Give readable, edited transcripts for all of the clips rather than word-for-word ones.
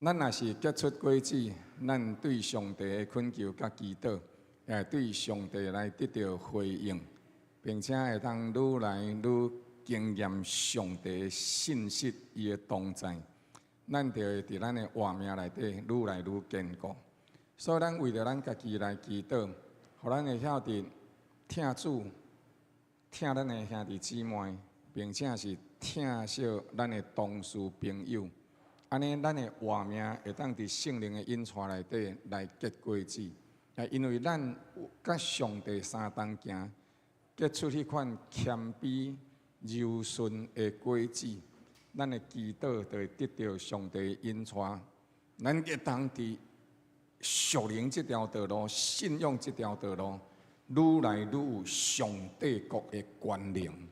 咱若是結出果子，咱對上帝的懇求佮祈禱，會對上帝來得著回應，並且會當愈來愈經驗上帝的信實，伊的同在，咱就會佇咱的活命內底愈來愈堅固。所以，咱為著咱家己來祈禱，予咱會曉得疼主、疼咱的兄弟姊妹，並且是疼惜咱的同事朋友。按呢，咱的活命會當佇聖靈的引帶內底來結果子。啊，因為咱佮上帝相同行，結出彼款謙卑柔順的果子，咱的祈禱就會得著上帝的引帶。咱會當佇屬靈這條道路、信仰這條道路，愈來愈有上帝國的權能。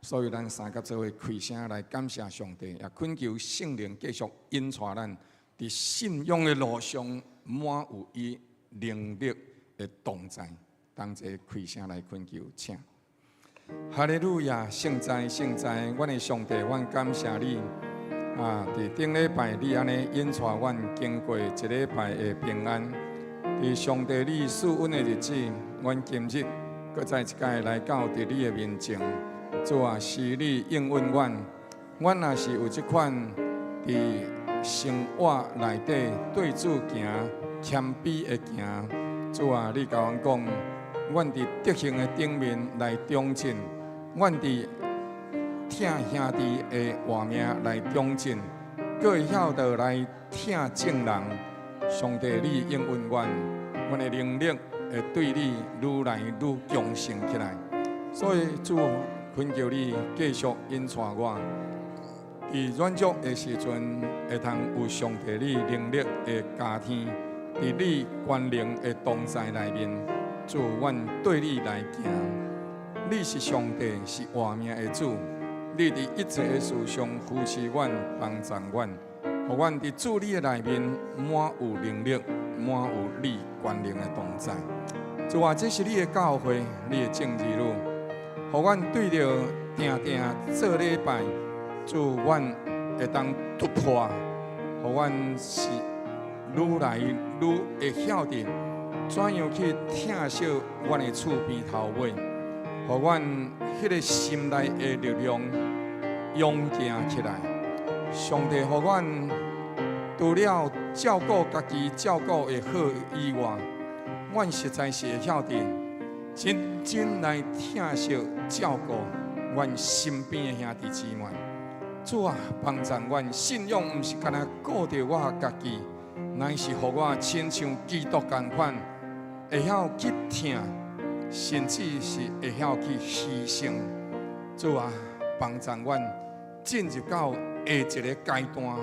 所以，咱三佮做伙開聲來感謝上帝，也懇求聖靈繼續引帶咱佇信仰的路上，滿有伊能力的同在。同齊開聲來懇求，請。哈利路亞，聖哉聖哉，阮的上帝，阮感謝你。啊！佇頂禮拜你按呢引帶阮經過一禮拜的平安。佇上帝你賜阮的日子，阮今日閣再一擺來到佇你的面前。主啊，是你應允阮，阮若是有這款佇生活內底對主行謙卑的行，主啊，你共阮講，阮佇德行的頂面來長進，阮佇疼兄弟的活命來長進，閣會曉得來疼眾人。上帝，你應允阮，阮的能力會對你愈來愈強盛起來。所以主，懇求你繼續引帶我，佇軟弱的時陣，會通有上帝你能力的加添，佇你權能的同在內面，主，阮對你來行。你是上帝，是活命的主，你佇一切的事上扶持阮、幫助阮，予阮佇主你的內面滿有能力，滿有你權能的同在。主啊，這是你的教會，你的眾兒女。予阮對著定定做禮拜，主，阮會當突破，予阮是愈來愈會曉得怎樣去疼惜阮的厝邊頭尾，予阮彼个心內的力量勇健起來。上帝，予阮除了照顧家己照顧會好以外，阮實在是會曉得真真來疼惜照顧阮身邊的兄弟姊妹。主啊，幫助阮信仰，毋是干焦顧著我家己，乃是予我親像基督仝款，會曉去疼，甚至是會曉去犧牲。主啊，幫助阮進入到下一个階段，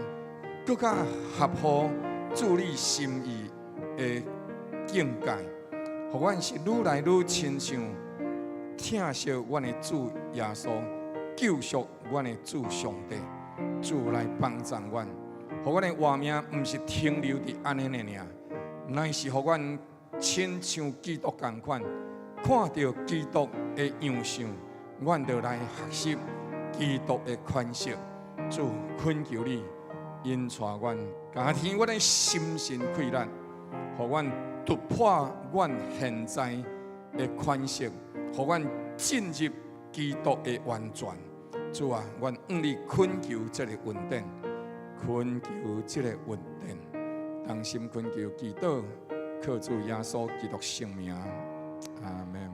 閣較合乎主你心意的境界。予阮是愈來愈親像疼惜阮的主耶穌，救贖阮的主上帝，主來幫助阮，予阮的活命毋是停留佇按呢爾，乃是予阮親像基督仝款，看著基督的樣相，阮就來學習基督的款式。主，懇求你引帶阮，加添阮的心神氣力，予阮突破阮現在的款式，予阮進入基督的完全。主啊，阮向你懇求這個恩典，懇求這個恩典，同心懇求祈禱，靠主耶穌基督聖名，阿門。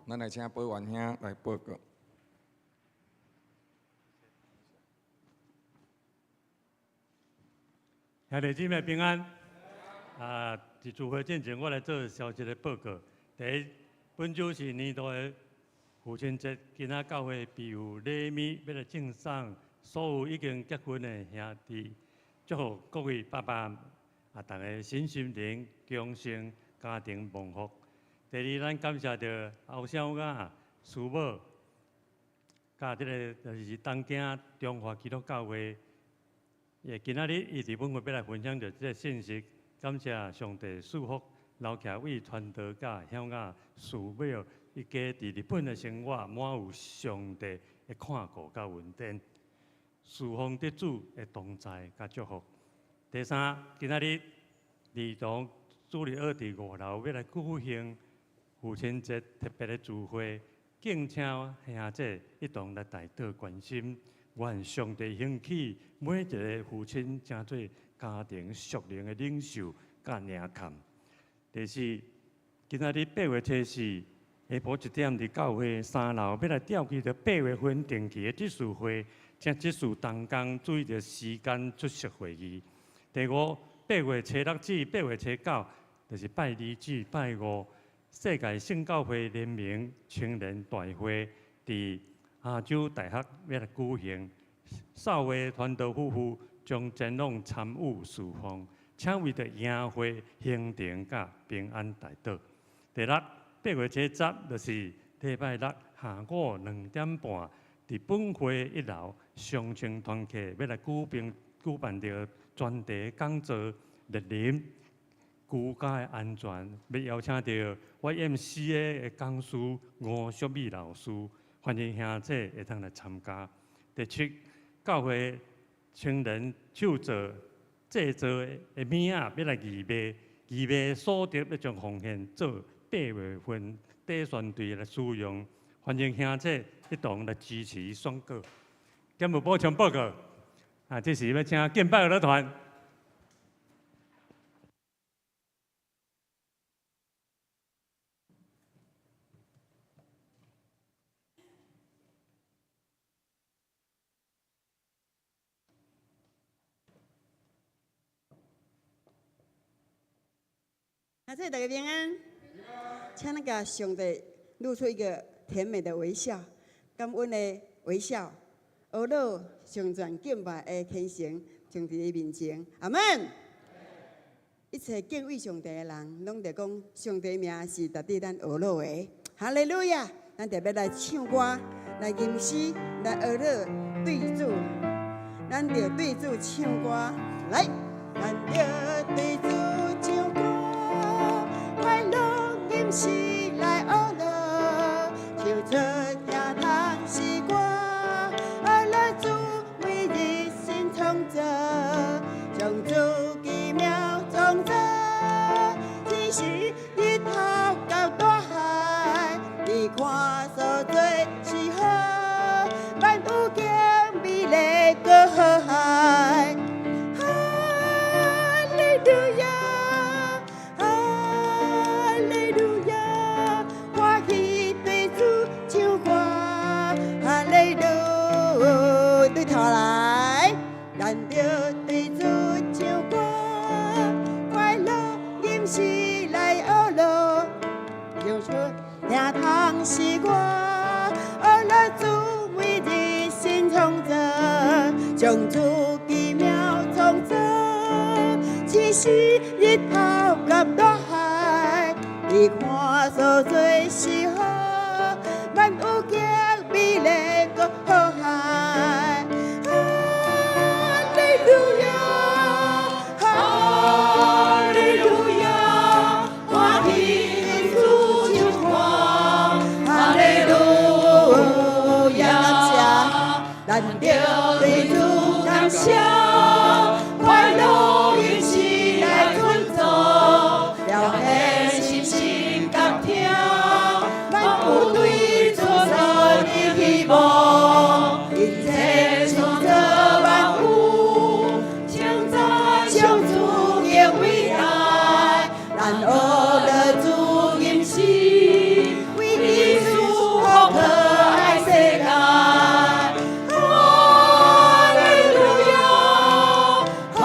咱來請保元兄來報告。兄弟姊妹平安。啊，佇聚會進前，我來做小一个報告。第一，本週是年度的父親節，今仔教會備有禮物，欲來贈送所有已經結婚的兄弟，祝福各位爸爸啊，逐家身心靈強盛，家庭蒙福。第二，咱感謝著後生仔師母，佮這个就是東京中華基督教會。也今仔日伊佇本會欲來分享著這个信息，感謝上帝賜福，留徛為傳道佮鄉仔師母一家佇日本的生活，滿有上帝的看顧佮恩典，事奉得主的同在佮祝福。第三，今仔日兒童主日學佇五樓欲來舉行父親節特別的聚會，敬請兄姐一同來代禱關心。願上帝興起每一个父親，成做家庭屬靈的領袖佮領崁。第四，今仔日8月初四下晡1點，佇教會三樓欲來召集著八月份定期的執事會，請執事同工注意著時間出席會議。第五，8月初六至8月初九，就是拜二至拜五，世界聖教會聯盟青年大會佇亞洲大學欲來舉行，少會傳道夫婦將前往參與事奉，請為著營會興程佮平安代禱。第六，8月初十，就是禮拜六下午2點半，佇本會一樓雙清團契欲來舉辦著專題講座，蒞臨居家的安全，欲邀請著 YMCA 的講師吳淑美老師。歡迎兄姐會當來參加。第七，教會青年手作製作的物仔，欲來義賣，義賣所得欲將奉獻做八月份短宣隊來使用。歡迎兄姐一同來支持選舉。兼無補充報告。啊，這時欲請敬拜樂團。啊，這大家平安，請那个上帝露出一個甜美的微笑，感恩的微笑，學樂上傳敬拜的虔誠，上帝的面前，阿門。一切敬畏上帝的人，攏著講上帝名是值得咱學樂的，哈利路亞！咱特別來唱歌，來吟詩，來學樂對主，咱著對主唱歌，來，咱著對主唱歌。快樂吟詩來學樂，唱出聽通詩歌，學樂主每日新創造，將主奇妙創造，天時日頭到大海，你看所做是好，萬有敬美麗過海。哈利路亞，哈利路亞，歡喜對主唱歌，哈利路對頭來，咱著對主唱歌，快樂吟詩來學樂，唱出聽通詩歌，學樂主每日新創造，將主奇妙創造，天時日頭佮大海，你看所做是好，萬有敬美麗過海。哈利路亞，哈利路亞，歡喜對主唱歌，哈利路亞，感謝，咱著對主感謝，快樂吟詩來尊頌，表現心心甘聽，萬有對主所的希望，一切創造萬有，稱讚上主的偉大，咱學樂主吟詩，為耶穌福可愛世界。哈利路亞，哈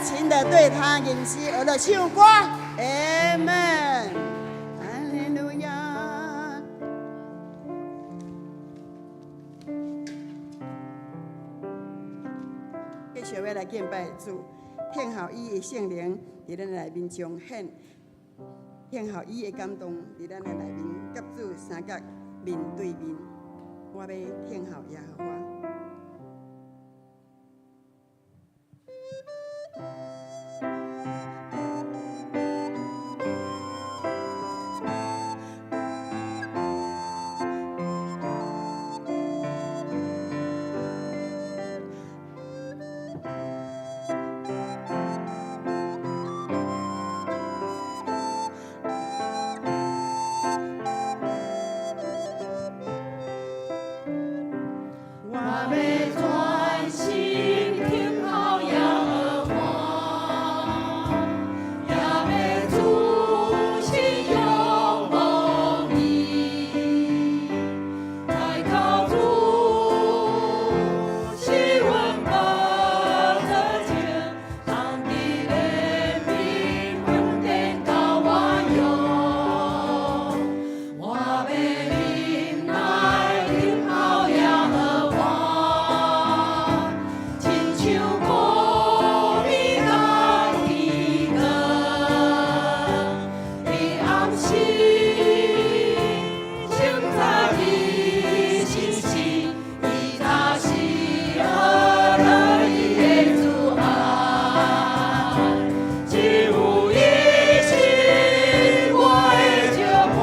情的對他吟詩，學樂唱歌，阿門。哈利路亞。繼續欲來敬拜主，聽候伊的聖靈佇咱內面彰顯，聽候伊的感動佇咱的內面，佮主相佮面對面。我欲聽候耶和華。我欲專心聽候耶和華，也欲專心仰望伊，來靠主，施恩寶座前，上帝憐憫恩典夠我用，我欲忍耐等候耶和華，親像穀米佮天光，佇暗時清早伊信實，伊早是學樂伊的慈愛，只有伊是我的石磐，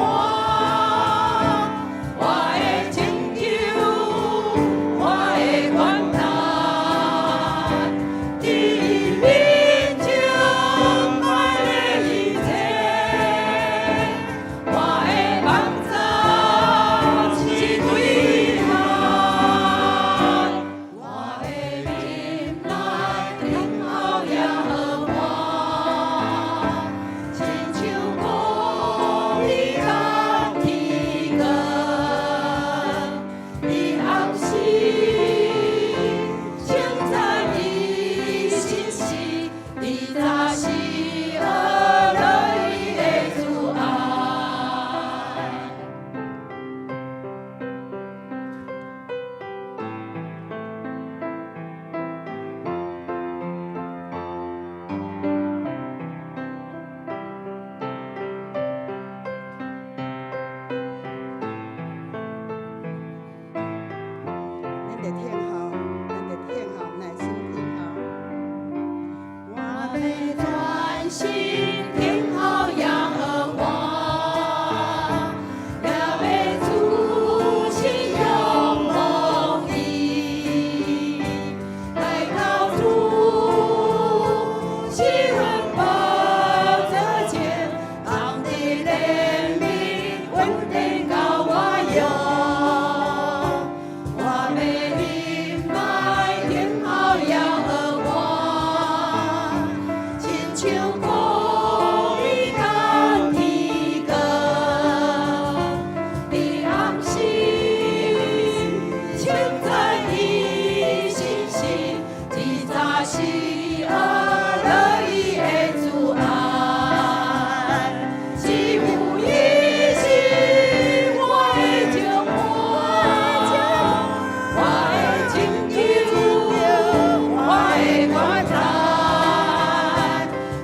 我的拯救，我的源頭，佇伊面前快樂一切，我的網站是對岸，我欲忍耐等候耶和華，親像穀米佮天光，佇暗時清早伊信實，伊早是學樂伊的慈愛。咱著聽候，咱著聽候，耐心聽候。我欲專心聽候耶和華，也欲專心仰望伊，來到主施恩寶座前，上帝憐憫恩典夠我用，我欲忍耐等候耶和華，親像穀米佮天光，佇暗時清早伊信實，伊早是學樂伊的慈愛，只有伊是我的石磐，我的拯救，我的源頭，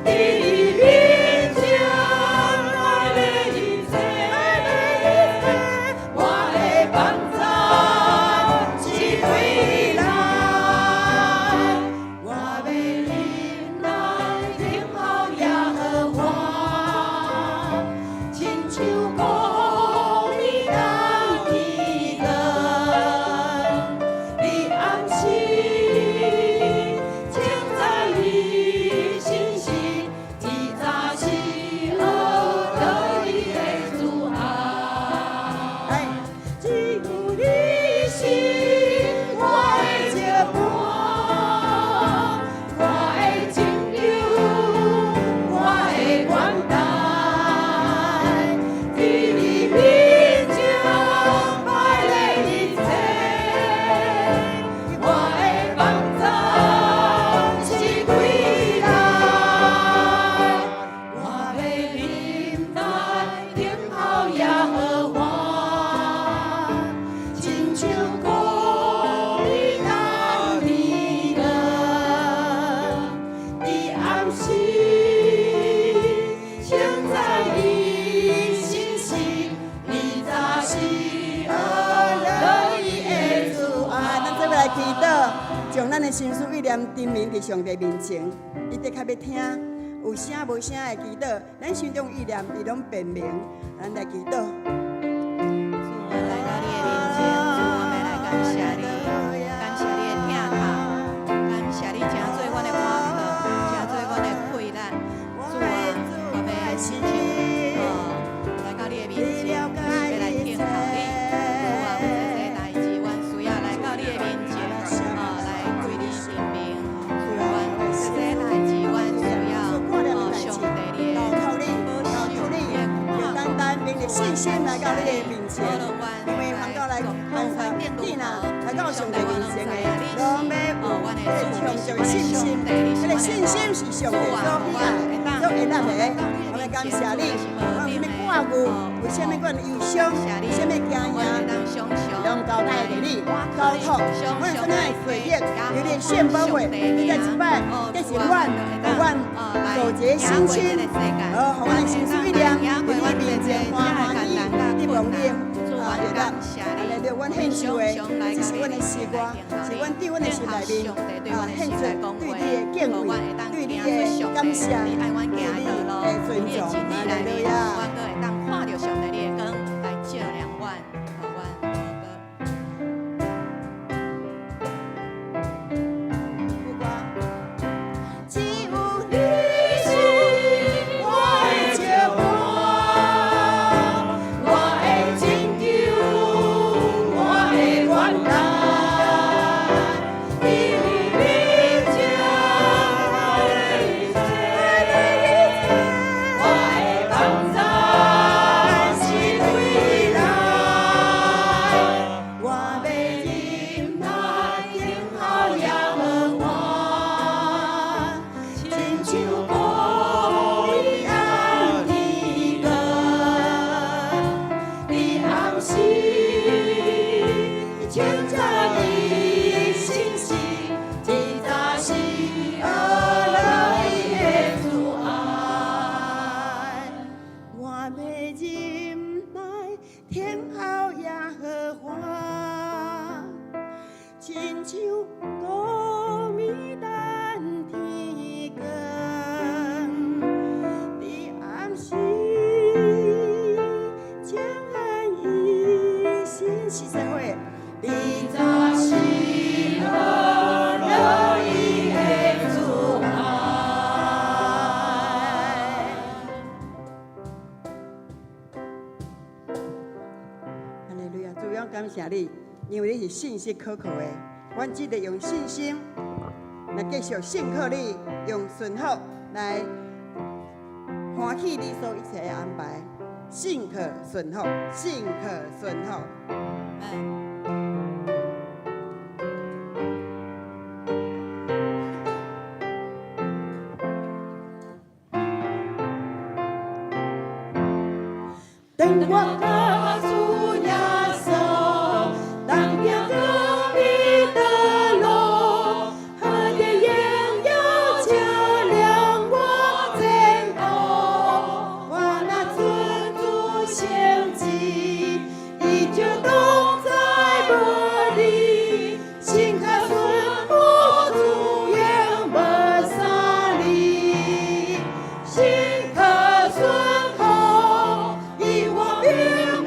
佇伊暗时，清早伊信实，伊早是呵乐意的慈爱。咱做伙來祈禱，將咱的心思意念陳明佇上帝面前，伊的確欲聽，有聲無聲的祈禱，咱心中意念伊攏辨明，咱來祈禱。主，阮來到你的面前，主，阮欲來感謝你，感謝你的疼痛，感謝你成做阮的倚靠，成做阮的氣力。主啊，我欲親像來到你的面前，就是欲來聽候你。主啊，有濟濟代誌，阮需要來到你的面前，來對你陳明。主，阮有濟濟代誌，阮需要上帝你的保守，你的就單單憑著信心來到你的面前，因為凡到來見啊，來到上帝面前的，攏欲有彼個充足的信心，彼個信心是上帝所喜愛、所會納的。我們感謝你，我有啥物掛慮，有啥物款的憂傷，有啥物驚嚇，攏交託予你，交託。阮有啥物的罪孽，求你聖寶血，你再一擺潔淨阮，予阮素潔心清，好，予阮的心思意念，佇你面前歡歡喜喜，得蒙你啊，悅納。安呢，阮獻上的，這是阮的詩歌，是阮對阮的心內面啊，獻出對你的敬畏，對你的感謝，對你的尊重。哈利路亞。阮閣會當看著上帝你的光來照亮阮，予阮好副歌。只有你是我的石磐，我的拯救，我的源头。伫你面前，我的网站是对来，我欲忍耐等候耶和華，親像膏米等天光，佇暗時清早伊信實，這早是呵樂意的慈愛。我欲忍耐等候耶和華，親像膏米等天光，佇暗時清伊信實社會，這早是呵樂意的慈愛。哈利路亞，主要感謝你，因為你是信實可靠的。阮只得用信心來繼續信靠你，用順服來歡喜你所一切的安排。信靠順服，信靠順服。阿當我靠主耶穌，當行光明的路，何的榮耀照亮我前途。我若尊主聖旨，伊就同在無離，信靠順服主永無三離，信靠順服，伊我永無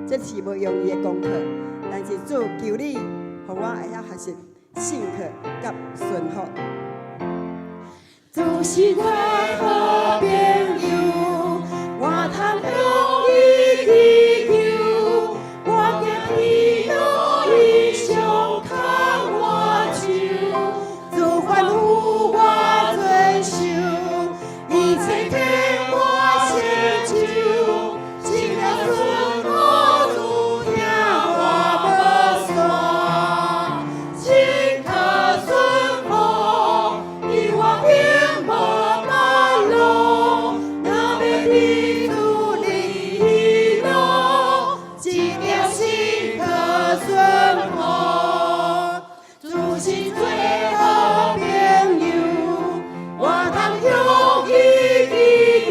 這是無容易的功課，但是主求你，予我會曉學習信靠佮順服。主是我好朋友，我通向伊祈求，我行天路，伊常牽我手，主吩咐我遵守，一切天我成就，親愛順服主疼我無散，親靠順服，伊我並無別路，若欲佇主裡喜樂，一定信靠順服。主是最好朋友，我通向伊祈求，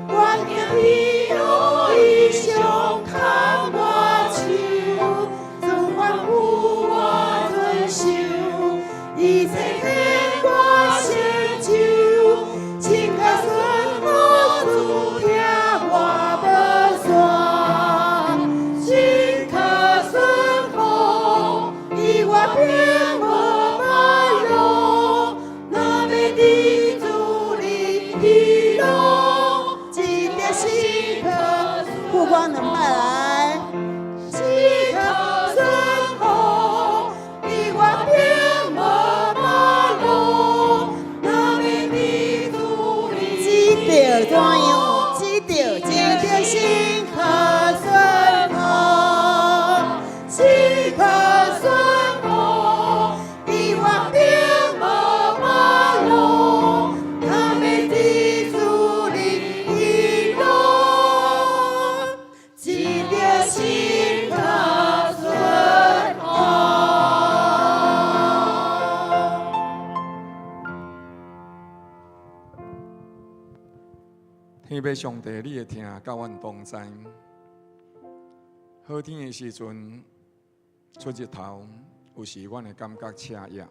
我行天路，伊常牽我手，主吩咐我遵守，一切天我成就，親靠順服主疼我無散，親靠順服，伊我並無別路，若欲佇主裡喜樂，一定信靠副歌兩擺來。信靠順服，伊我並無別路，若欲佇主裡只著怎樣？只著只著信靠順服，信靠順服，伊我並無別路，若欲佇主裡喜樂，一定信靠順服。天父上帝，你的疼佮阮同在。好天的時陣出日頭，有時阮會感覺赤熱。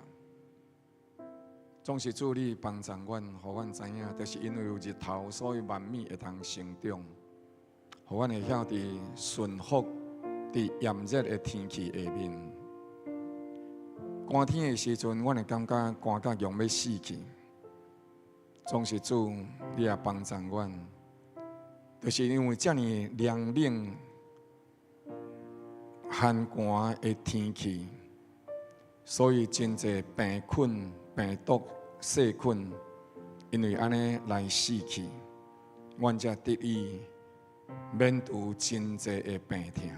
總是主你幫助阮，予阮知影，就是因為有日頭，所以萬物會通成長，予阮會曉佇順服佇炎熱的天氣下面。寒天的時陣，阮會感覺寒甲強欲死去。總是主，你也幫助阮，就是因為遮爾涼冷、寒寒的天氣，所以真濟病菌、病毒、細菌，因為按呢來死去，阮才得以免除真濟的病痛。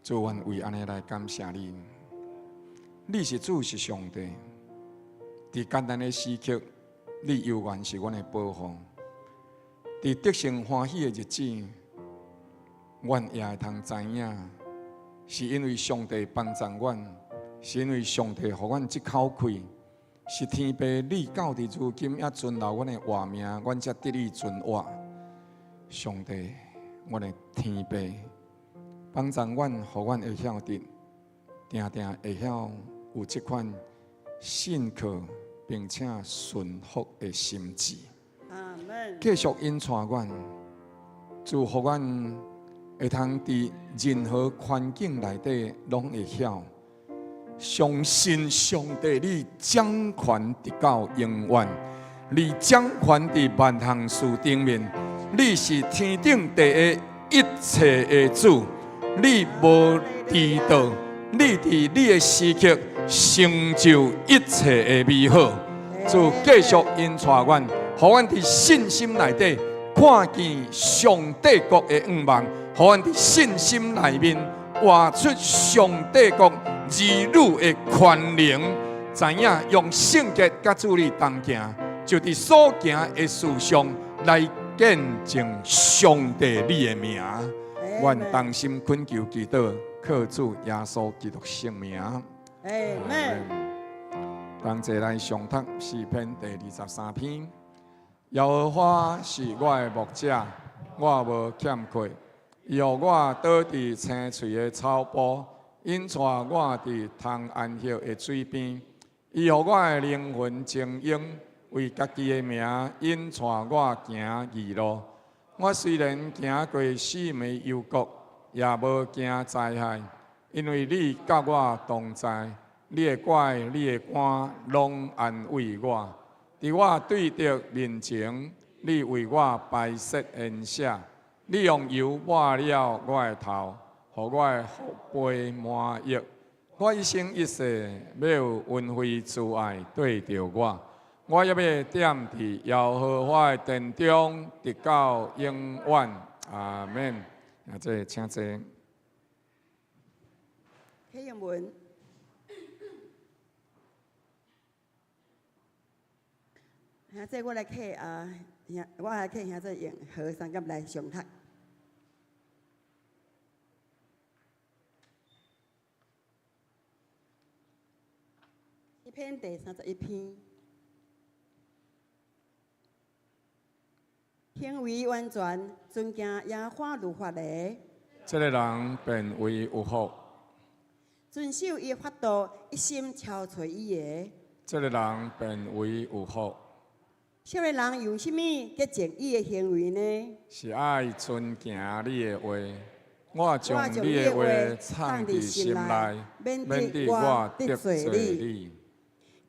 主，阮為按呢來感謝你，你是主是上帝，佇艱難的時刻，你猶原是阮的保護。佇得勝歡喜的日子，阮也會通知影，是因為上帝幫助阮，是因為上帝予阮這口氣，是天父你到佇如今猶存留阮的活命，阮才得以存活。上帝，阮的天父，幫助阮，予阮會曉得，定定會曉有這款信靠並且順服的心志。阿門。繼續引帶阮，祝福阮會通佇任何環境內底，攏會曉相信上帝，你掌權直到永遠，你掌權佇萬項事頂面，你是天頂地的一切的主，你無遲到，你佇你的時刻成就一切的美好。主繼續引帶阮，予阮佇信心內底看見上帝國的願望，予阮佇信心內面活出上帝國兒女的權能，知影用聖潔佮主你同行，就佇所行的事上來見證上帝你的名。阮同心懇求祈禱，靠主耶穌基督聖名。阿門。同齊來誦讀詩篇第23篇。耶和華是我的牧者，我無欠缺。伊予我倒佇青翠的草埔，引帶我佇通安歇的水邊。伊予我的靈魂清盈，為家己的名引帶我行義路。我雖然行過死蔭幽谷，也無驚災害，因為你佮我同在，你的拐、你的竿攏安慰我。佇我對敵面前，你為我擺設筵席，你用油抹了我的頭，予我的福杯滿溢。我一生一世欲有恩惠慈愛綴著我，我猶欲踮佇耶和華的殿中，直到永遠。阿門。啊，這請坐。啟用文。兄姊，我來客啊，兄，我來客兄姊用和三甲來上讀。詩篇第31篇，行為完全，遵行耶和華律法的，這个人便為有福。遵守伊法度，一心朝揣伊的。這个人便為有福。少年人用啥物潔淨伊的行為呢？是愛遵行你的話，我將你的話藏佇心內，免得我得罪你。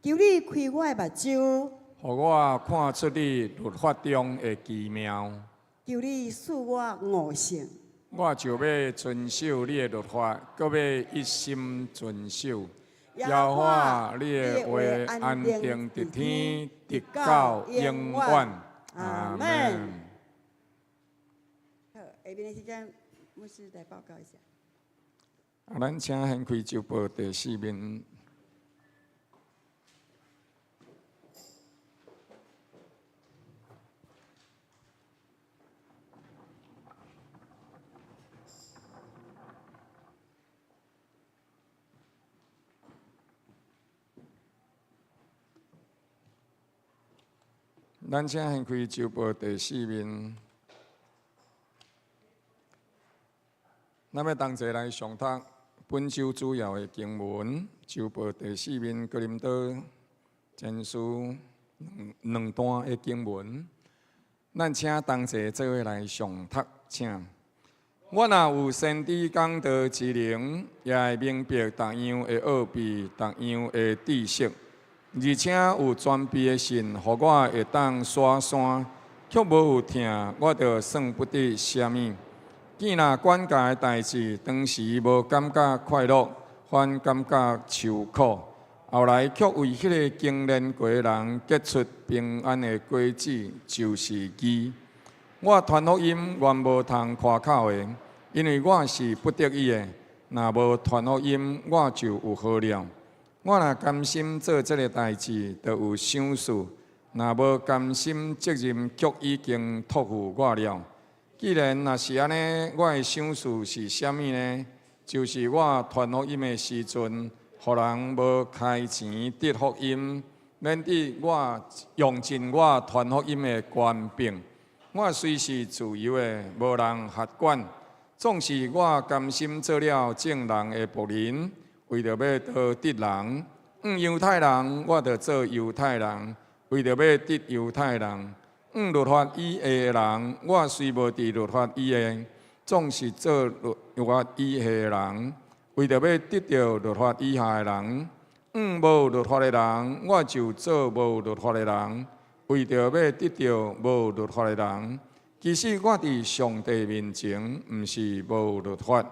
求你開我的目睭，予我看出你律法中的奇妙。求你賜我悟性，我就欲遵守你的律法，閣欲一心遵守。耶和華，你的話安定佇天，直到永遠。阿門。好，下面的時間，牧師來報告一下。啊，咱請掀開週報第四面。咱請掀開週報第四面，咱欲同齊來誦讀本週主要的經文。週報第四面，哥林多前書兩段的經文。咱請同齊做伙來誦讀，請。我若有先知講道之能，也會明白逐樣的奧秘，逐樣的知識。而且有全備的信，予我會當徙山，卻無有疼，我就算不得啥物。見若管教的代誌，當時無感覺快樂，反感覺愁苦。後來卻為彼个經練過的人結出平安的果子，就是義。我傳福音原無通誇口的，因為我是不得已的。若無傳福音，我就有好了。我若甘心做這个代誌，就有賞賜；若無甘心，責任卻已經託付我了。既然若是按呢，我的賞賜是啥物呢？就是我傳福音的時陣，予人無開錢得福音，免得我用盡我傳福音的權柄。我雖是自由的，無人轄管，總是我甘心做了眾人的僕人。為著欲多得人，向猶太人，我就做猶太人；為著欲得猶太人，向律法以下的人，我雖無佇律法以下，總是做律法以下的人；為著欲得著律法以下的人，向無律法的人，我就做無律法的人；為著欲得著無律法的人。其實我佇上帝面前，毋是無律法。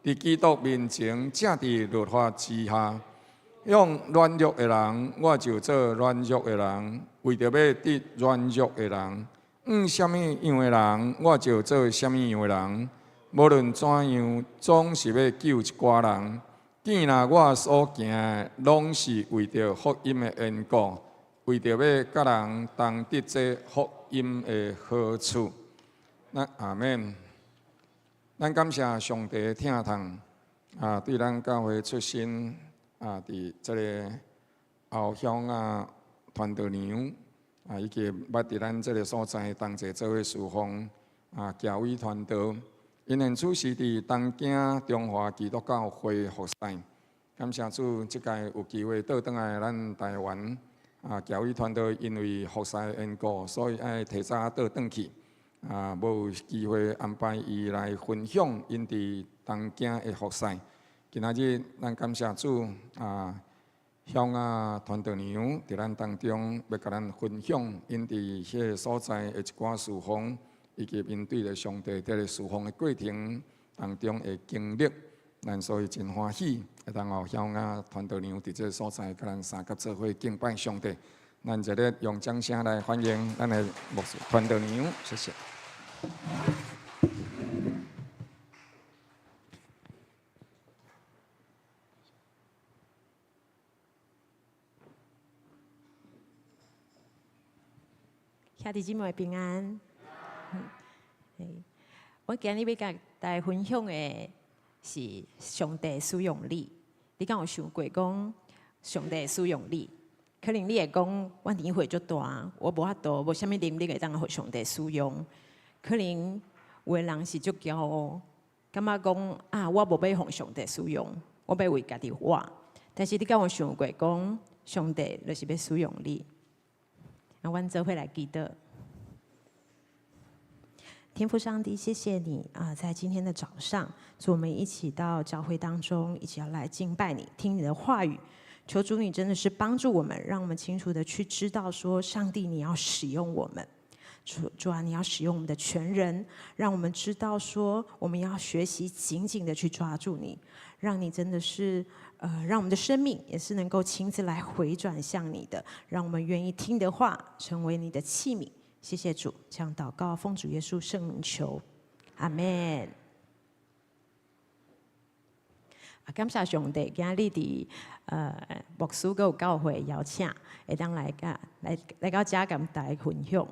佇基督面前，正佇律法之下。向軟弱的人，我就做軟弱的人，為著欲得軟弱的人。向啥物樣的人，我就做啥物樣的人。無論怎樣，總是欲救一寡人。見若我所行的，攏是為著福音的緣故，為著欲佮人同得這福音的好處。那阿們。咱感謝上帝的疼痛，啊，對咱教會出身啊，佇這个後鄉啊，傳道娘啊，以及捌佇咱這个所在同齊做伙侍奉啊，教會傳道，𪜶現此時佇東京中華基督教會服侍。感謝主，這擺有機會倒轉來咱台灣啊，教會傳道因為服侍的緣故，所以愛提早倒轉去。啊，無有機會安排伊來分享𪜶佇東京的服侍。今仔日咱感謝主啊，向啊傳道娘佇咱當中欲共咱分享𪜶佇彼个所在的一寡事奉，以及𪜶對著上帝佇咧事奉的過程當中的經歷。咱所以真歡喜，會當予向啊傳道娘佇這个所在，共咱相佮做伙敬拜上帝。咱熱烈用掌聲來歡迎咱的牧師傳道娘，謝謝。兄弟姊妹平安。我今日欲共大家分享的是上帝使用你。你敢有想過講上帝使用你？可能你會講，我年歲足大，我無法度，無啥物能力會當予上帝使用。可能有的人是足驕傲，感覺講啊，我無欲予上帝使用，我欲為家己活。但是你敢有想過講，上帝就是欲使用你？那阮做伙來祈禱。天父上帝，謝謝你啊！在今天的早上，主我們一起到教會當中，一起要來敬拜你，聽你的話語。求主，你真的是幫助我們，讓我們清楚的去知道說，上帝你要使用我們。主主啊，你要使用我們的全人，讓我們知道說，我們要學習緊緊的去抓住你，讓你真的是，讓我們的生命也是能夠親自來回轉向你的，讓我們願意聽的話，成為你的器皿。謝謝主，這樣禱告，奉主耶穌聖名求，阿門。啊，感謝上帝，今日佇牧師閣有教會邀請，會當來佮來來到遮共大家分享。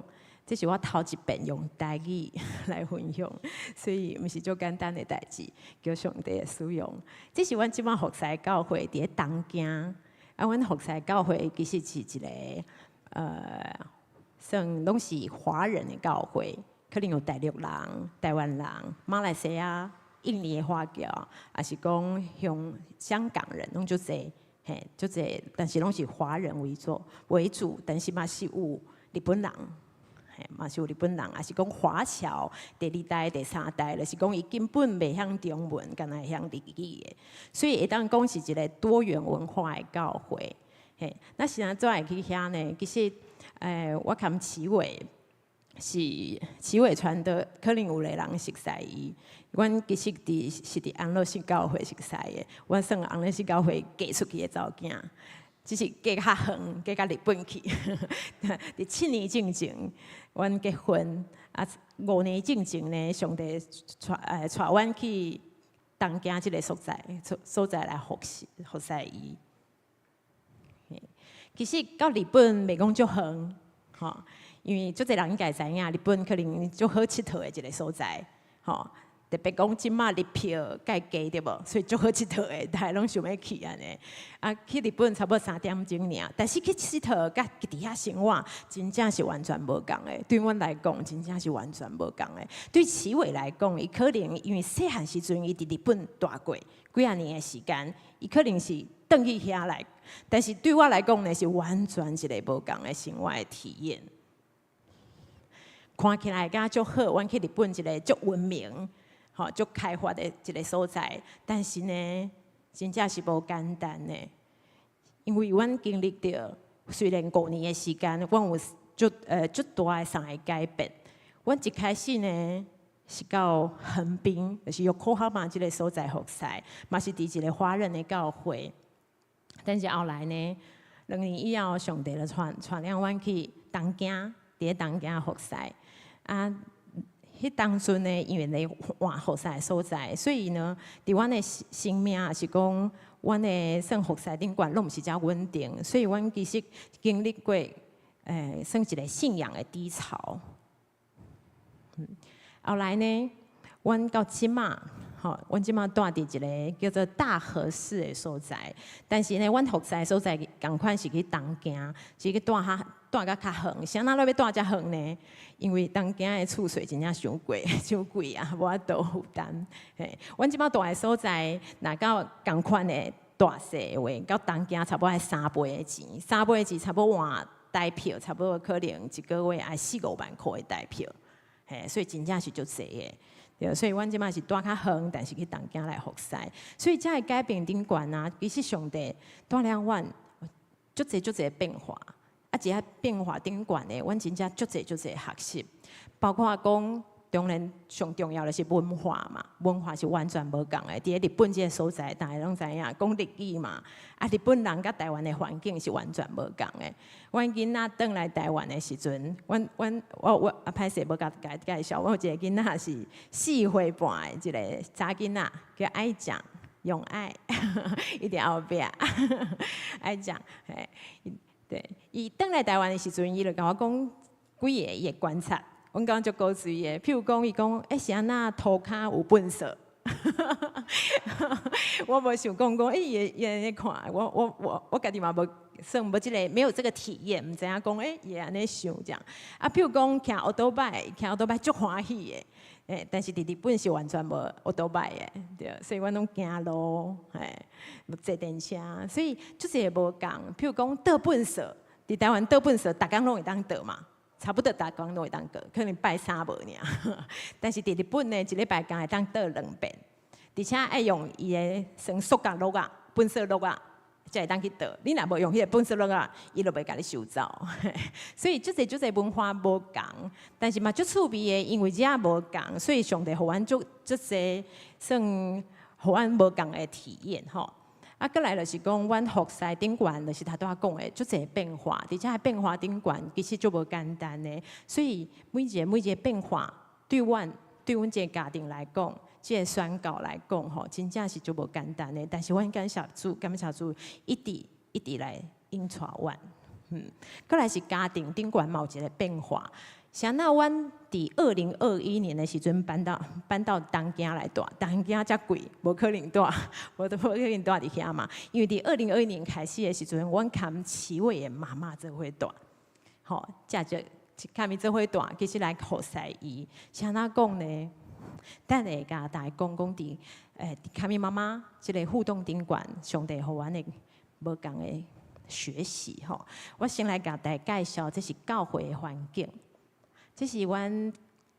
這是我頭一遍用台語來分享，所以毋是足簡單的代誌，求上帝的使用。這是阮這擺服侍教會佇咧東京，啊，阮服侍教會其實是一個算攏是華人的教會，可能有大陸人、台灣人、馬來西亞、印尼的華僑，抑是講香香港人，攏足濟，嘿，足濟，但是攏是華人為主為主，但是嘛是有日本人，嘿，嘛是有日本人，抑是講華僑第二代、第三代，就是講伊根本袂曉中文，干焦會曉日語的，所以會當講是一個多元文化的教會。嘿，那是按怎會去遐呢？其實，我含齊偉是齊偉傳道，可能有的人熟似伊。阮其實佇是佇安樂信教會熟似的，阮算安樂信教會嫁出去的查某囝，只是嫁較遠，嫁到日本去。佇7年進前，阮結婚啊，5年進前呢，上帝帶阮去東京這個所在，所在來服侍服侍伊。其實到日本袂講足遠，吼，因為足濟人應該知影，日本可能足好𨑨迌的一個所在，吼。特別講這馬日票蓋低對無，所以足好𨑨迌的，大家攏想欲去按呢。啊，去日本差不多3點鐘爾，但是去𨑨迌佮佇遐生活，真正是完全無仝的。對阮來講，真正是完全無仝的。對齊偉來講，伊可能因為細漢時陣伊佇日本大過幾仔年的時間，伊可能是轉去遐來。但是對我來講呢，是完全一個無仝的生活的體驗。看起來敢足好，阮去日本一個足文明、吼足開發的一個所在，但是呢，真正是無簡單的。因為阮經歷著雖然5年的時間，阮有足大的三個改變。阮一開始呢，是到橫濱，就是ヨコハマ這個所在服侍，嘛是佇一個華人的教會。但是後來呢，2年以後，上帝就帶帶領阮去東京，佇咧東京服侍。啊，彼當陣呢，因為咧換服侍的所在，所以呢，佇阮的生命，抑是講阮的算服侍頂懸，攏毋是遮穩定，所以阮其實經歷過，算一個信仰的低潮。後來呢，阮到這馬，吼，阮這馬住佇一個叫做大和市的所在，但是呢，阮服侍的所在仝款是去東京，是去住較住甲較遠。啥人欲住遮遠呢？因為東京的厝稅真正傷貴，傷貴啊，無法度負擔。嘿，阮這馬住的所在，若到仝款的大細的話，到東京差不多愛三倍的錢，三倍的錢差不多換台票，差不多可能一個月愛四五萬箍的台票。嘿，所以真正是足濟的。對，所以阮這擺是蹛較遠，但是去東京來服侍。所以這个改變頂懸啊，其實上帝帶領阮足濟足濟變化，啊，這個變化頂懸的，阮真正足濟足濟學習，包括講，當然上重要的是文化嘛，文化是完全無仝的。佇咧日本這个所在，大家攏知影講日語嘛，啊，日本人佮台灣的環境是完全無仝的。阮囡仔轉來台灣的時陣，阮阮我我啊歹勢無共共介紹，我有一個囡仔是4歲半的一個查囡仔，叫愛醬，用愛，伊佇後壁，愛醬，嘿，對，伊轉來台灣的時陣，伊就共我講幾个伊的觀察。阮感覺足古錐的，譬如講，伊講，欸，是按怎塗跤有糞埽？我無想講講，欸，伊會按呢看，我家己嘛無算無這个，沒有這個體驗，毋知影講，欸，伊會按呢想這樣。啊，譬如講，騎歐多拜，騎歐多拜足歡喜的，欸，但是佇日本是完全無歐多拜的，對，所以阮攏行路，嘿，坐電車，所以足濟無仝。譬如講，倒糞埽，佇台灣倒糞埽，逐工攏會當倒嘛。差不多逐工攏會當倒，可能拜三無爾。但是佇日本呢，一禮拜敢會當倒兩遍，而且愛用伊的算塑膠罌仔、糞埽罌仔，才會當去倒。你若無用彼個糞埽罌仔，伊就袂共你收走。所以足濟足濟文化無仝，但是嘛足趣味的，因為遮無仝，所以上帝予阮足足濟算予阮無仝的體驗吼。啊，閣來就是講，阮服侍頂懸，就是頭拄仔講的，足濟變化，而且變化頂懸其實足無簡單的，所以每一个每一个變化，對阮這个家庭來講，這个宣教來講，吼，真正是足無簡單的。但是阮感謝主，感謝主，一直一直來引帶阮。嗯，閣來是家庭頂懸嘛有一個變化。像那阮佇2021年的時陣搬到東京來蹛，東京遮貴，無可能蹛，無無可能蹛佇遐嘛。因為佇二零二一年開始的時陣，阮共七位的媽媽做伙蹛，吼，遮就共伊做伙蹛，其實來服侍伊。是按怎講呢？等下共大家講講佇卡米媽媽這个互動頂懸，上帝予阮的無仝的學習吼。我先來共大家介紹，這是教會的環境。這是阮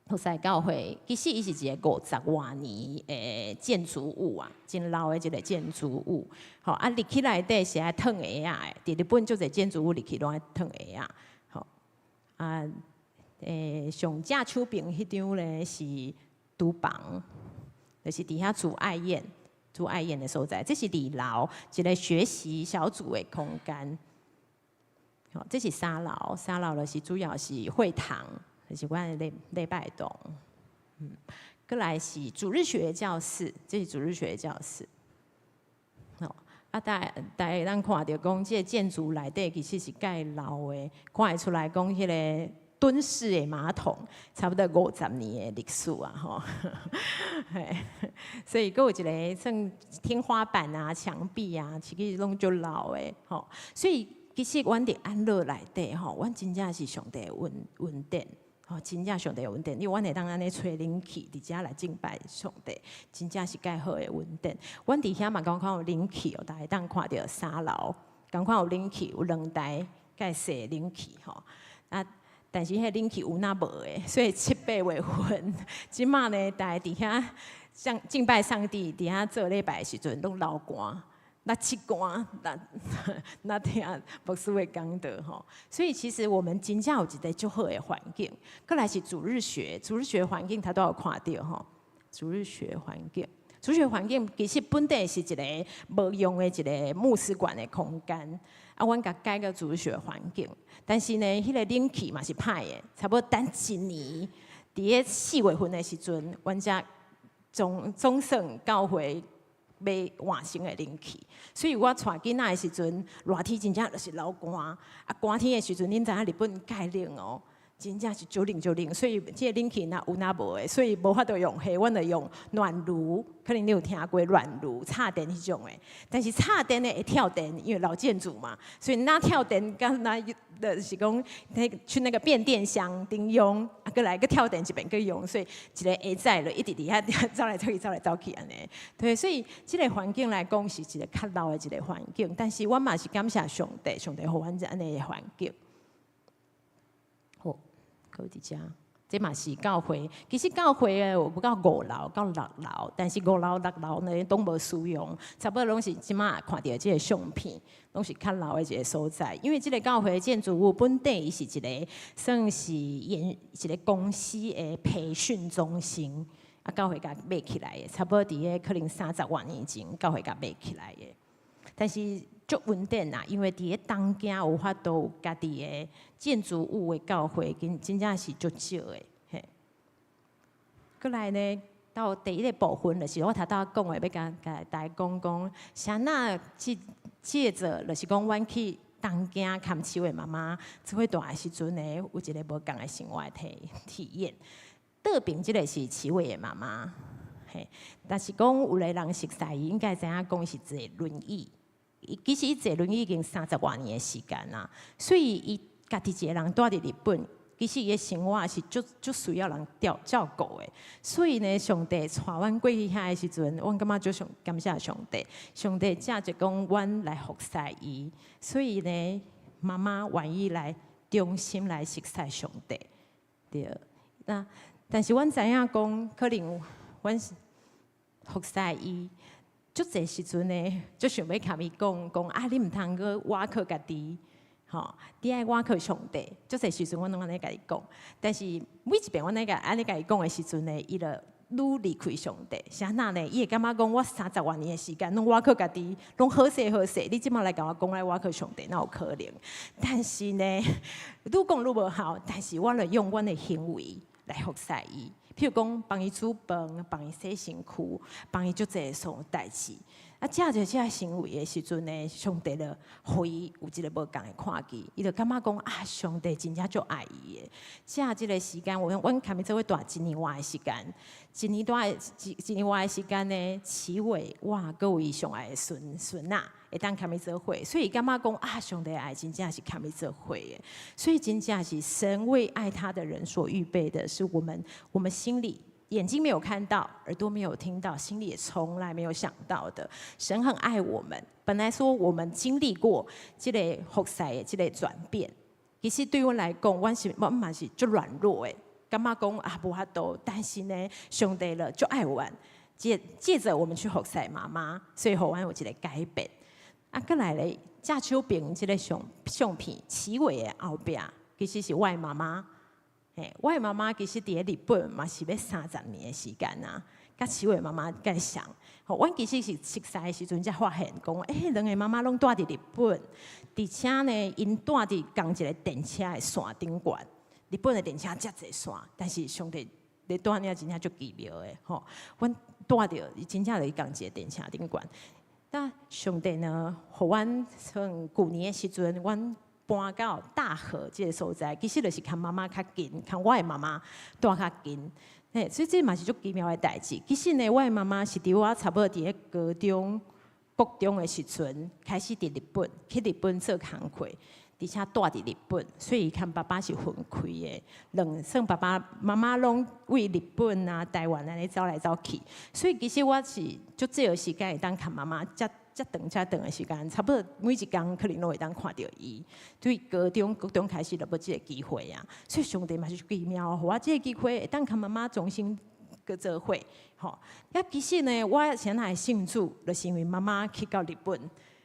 服侍教會，其實伊是一個五十外年的建築物啊，真老的一個建築物。吼，啊入去內底是愛脫鞋仔的，佇日本足濟建築物入去攏愛脫鞋仔。吼，啊，上正手邊彼張咧是廚房，就是佇遐煮愛宴、煮愛宴的所在。這是二樓一個學習小組的空間。吼，這是三樓，三樓就是主要是會堂。就是阮的禮拜堂，嗯，閣來是主日學教室，這是主日學教室。吼，啊，大家會當看著講，這个建築內底其實是蓋老的，看會出來講，彼个蹲式的馬桶，差不多50年的歷史啊，吼。所以閣有一個算天花板啊、牆壁啊，其實攏足老的，吼。所以其實阮佇安樂內底，吼，阮真正是上帝恩典。吼，真正上帝恩典，因為阮會當按呢吹冷氣，佇遮來敬拜上帝，真正是蓋好的恩典。阮佇遐嘛仝款有冷氣哦，大家會當看著三樓，仝款有冷氣，有兩台蓋細冷氣吼。啊，但是彼個冷氣有那無的，所以七八月份，這馬呢，大家佇遐像敬拜上帝，佇遐做禮拜的時陣，攏流汗。那七寒，那那聽牧師的講道吼，所以其實我們真正有一個足好的環境。閣來是主日學，主日學環境頭拄有看著吼，主日學環境，主日學環境其實本底是一個無用的一個牧師館的空間，啊，阮共改個主日學環境，但是呢，彼個冷氣嘛是歹的，差不多等一年，佇咧4月份的時陣，阮才總算教會買換新的冷氣，所以我帶囡仔的時陣，熱天真正就是流汗，啊，寒天的時陣，恁知影日本蓋冷哦，真正是足冷足冷，所以這個冷氣若有若無的，所以無法度用彼，阮就用暖爐，可能你有聽過暖爐插電彼種的，但是插電的會跳電，因為老建築嘛，所以若跳電，敢若就是講，去那個變電箱頂用，啊，閣來閣跳電一遍閣用，所以一个下載就一直佇遐走來走去，走來走去按呢。對，所以這个環境來講是一個較老的一個環境，但是我嘛是感謝上帝，上帝予阮這按呢的環境。好，閣佇遮，這嘛是教會，其實教會的有到五樓到六樓，但是五樓六樓呢攏無使用，差不多攏是這馬看著這个相片，攏是較老的一个所在。因為這个教會的建築物本底伊是一个算是研一个公司的培訓中心，啊，教會共買起來的，差不多佇咧可能三十外年前，教會共買起來的。但是足穩定啦，因為佇咧東京有法度有家己的建築物的教會，真真正是足少的。嘿，過來呢，到第一个部分，就是我頭拄仔講的，欲共共大家講講，啥那去借著，就是講阮去東京牽手的媽媽做伙蹛的時陣呢，有一个無仝的生活體體驗。倒爿這个是慈偉的媽媽，嘿，但是講有的人熟似伊，應該知影講是坐輪椅。其實伊坐輪椅已經三十外年的時間啦，所以伊家己一个人蹛佇日本，其實伊的生活是足足需要人照照顧的。所以呢，上帝帶阮過去遐的時陣，阮感覺足上感謝上帝。上帝藉著講阮來服侍伊，所以呢，媽媽願意來忠心來服侍上帝。對，那但是阮知影講，可能阮服侍伊。足濟時陣呢，足想欲共伊講講啊！你毋通閣倚靠家己，吼！你愛倚靠上帝。足濟時陣，阮攏按呢共伊講。但是每一遍阮按呢按呢共伊講的時陣呢，伊就愈離開上帝。是按怎呢？伊會感覺講，我三十外年的時間攏倚靠家己，攏好勢好勢。你這馬來共我講愛倚靠上帝，哪有可能？但是呢，愈講愈無效。但是我就用阮的行為來服侍伊。譬如講，幫伊煮飯，幫伊洗身軀，幫伊足濟所有代誌。啊，藉著這行為的時陣呢，上帝就予伊有一个無仝的看見，伊就感覺講啊，上帝真正足愛伊的。藉這个時間，我阮共伊做伙蹛一年外的時間，一年蹛一一年外的時間呢，齊偉我閣有伊上愛的孫孫仔，會當共伊做伙，所以伊感覺講啊，上帝愛真正是共伊做伙的，所以真正是神為愛他的人所預備的，是我們心裡眼睛沒有看到，耳朵沒有聽到，心裡也從來沒有想到的。神很愛我們。本來說我們經歷過這个服侍的這个轉變，其實對阮來講，阮是阮嘛是足軟弱的，感覺講啊無法度。但是呢，上帝了足愛阮，借借著我們去服侍媽媽，所以予阮有一個改變。啊，過來咧，正手爿這个相相片，齊偉的後壁，其實是我的媽媽。嘿，我的媽媽其實佇咧日本嘛是欲三十年的時間啊，佮齊偉媽媽較像。吼，阮其實是熟似的時陣才發現講，欸，兩個媽媽攏蹛佇日本，而且呢，𪜶蹛佇仝一个電車的線頂懸。日本的電車遮濟線，但是上帝咧蹛爾真正足奇妙的吼。阮蹛著，伊真正就是仝一个電車頂懸。那上帝呢，予阮從舊年的時陣，阮搬到大和這个所在，其實就是共媽媽較近，共我的媽媽蹛較近。嘿，所以這嘛是足奇妙的代誌。其實呢，我的媽媽是佇我差不多佇咧高中、國中的時陣，開始佇日本去日本做工課，而且蹛佇日本，所以共爸爸是分開的。兩算爸爸媽媽攏為日本啊、台灣按呢走來走去，所以其實我是足少時間會當共媽媽遮遮長遮長的時間，差不多每一工可能攏會當看著伊。對高中、國中開始就無這个機會啊，所以上帝嘛是奇妙，予我這个機會會當共媽媽重新閣做伙。吼，啊，其實呢，我先來信主，就是因為媽媽去到日本，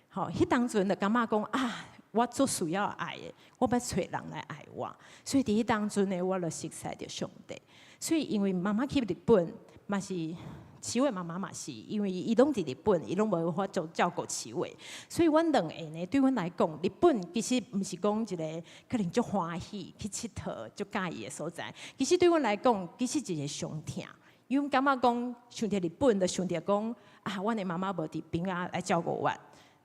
吼，彼當陣就感覺講啊，我足需要愛的，我欲揣人來愛我，所以佇彼當陣呢，我就熟似著上帝。所以因為媽媽去日本，嘛是齊偉媽媽嘛是，因為伊攏佇日本，伊攏無法度照顧齊偉，所以阮兩个呢，對阮來講，日本其實毋是講一个可能足歡喜去𨑨迌、足佮意的所在。其實對阮來講，其實一个傷痛，因為感覺講想著日本，就想著講啊，阮的媽媽無佇邊仔來照顧阮。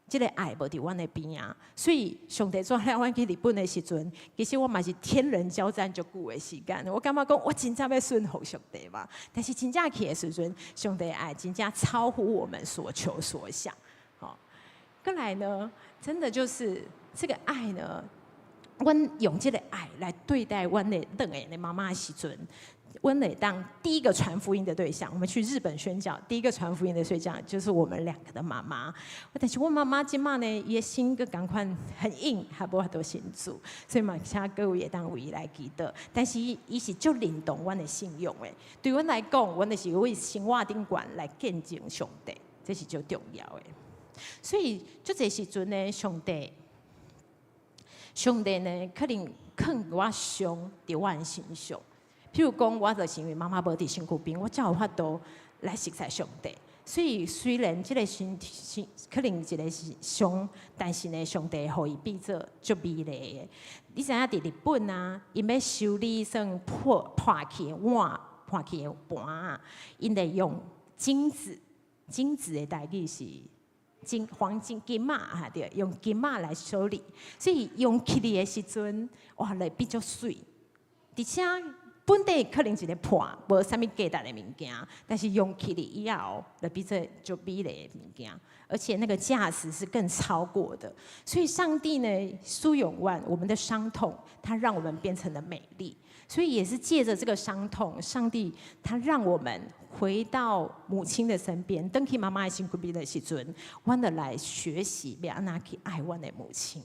這个愛無佇阮的邊仔，所以上帝帶領阮去日本的時陣，其實我嘛是天人交戰足久的時間。我感覺講，我真正欲順服上帝嘛？但是真正去的時陣，上帝愛真正超乎我們所求所想。好，過來呢，真的就是這个愛呢，阮用這个愛來對待阮的兩个的媽媽的時陣，阮會當第一個傳福音的對象，我們去日本宣教，第一個傳福音的對象就是我們兩個的媽媽。但是阮媽媽這馬呢，伊的心閣仝款很硬，還無法度信主，所以嘛，請各位會當為伊來祈禱。但是伊是足認同阮的信仰的，對阮來講，阮就是為生活頂懸來見證上帝，這是足重要的。所以，足濟時陣呢，上帝，上帝呢，可能囥我傷佇我的身上。譬如講，我就是因為媽媽無佇身軀邊，我才有法度來熟似上帝。所以雖然這個身身可能一個是傷，但是呢，上帝予伊變做足美麗的。你知影佇日本啊，𪜶欲修理算破破去的碗、破去的盤啊，𪜶會用金子，金子的台語是金黃金金仔啊，對，用金仔來修理。所以用起來的時陣，哇，會變足媠，而且本底可能一個破，無啥物價值的物件，但是用起來以後，就變做足美麗的物件，而且那個價值是更超過的。所以上帝呢，使用阮我們的傷痛，他讓我們變成了美麗。所以也是借着這個傷痛，上帝他讓我們回到母親的身邊，轉去媽媽的身軀邊的時陣，阮就來學習欲按怎去愛阮的母親。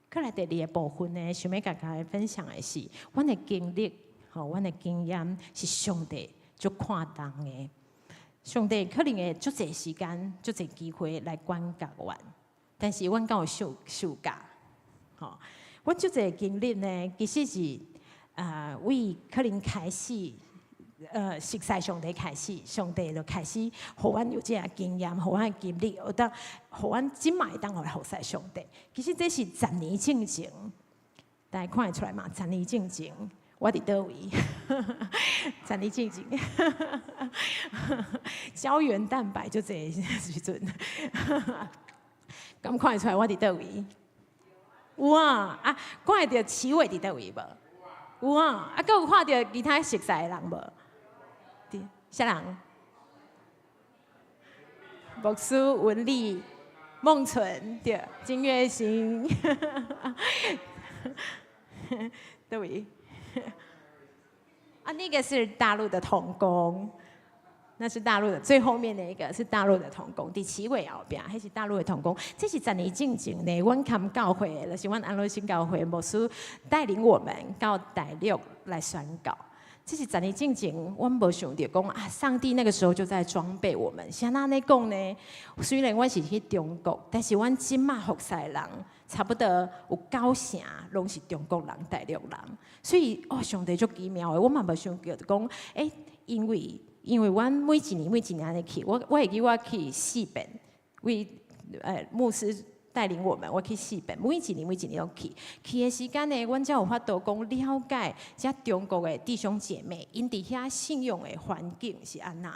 過來第二個部分呢，想欲共大家分享的是，阮的經歷，吼，阮的經驗是上帝足看重的。上帝可能會足濟時間、足濟機會來管教阮，但是阮敢有受受教？吼，阮足濟經歷呢，其實是啊，為可能開始，熟似上帝開始，上帝就開始予阮有這個經驗，予阮的經歷，會當予阮這馬會當來服侍上帝。其實這是十年進前，大家看會出來嘛？十年進前，我佇佗位？十年進前，膠原蛋白就這個時陣，敢看會出來我佇佗位？有啊，啊，看會著齊偉佇佗位無？有啊，啊，閣有看著其他熟似的人無？啥人？牧師文麗、孟純對，金月星，佗位？啊，那個是大陸的同工，那是大陸的最後面那一個是大陸的同工，佇齊偉後壁，彼是大陸的同工。這是十年進前呢，阮堪教會，就是阮安樂新教會牧師帶領我們到大陸來宣教。這是十年進前，阮無想著講啊，上帝那個時候就在裝備我們。是按怎講呢？雖然阮是去中國，但是阮這馬服侍的人差不多有九成攏是中國人、大陸人。所以哦，上帝足奇妙的，我嘛無想著講，欸，因為阮每一年每一年按呢去，我會記我去四遍，為牧師帶領我們，我去四遍，每一年每一年攏去。去的時間呢，阮才有法度講了解遮中國的弟兄姐妹，𪜶佇遐信仰的環境是按怎的。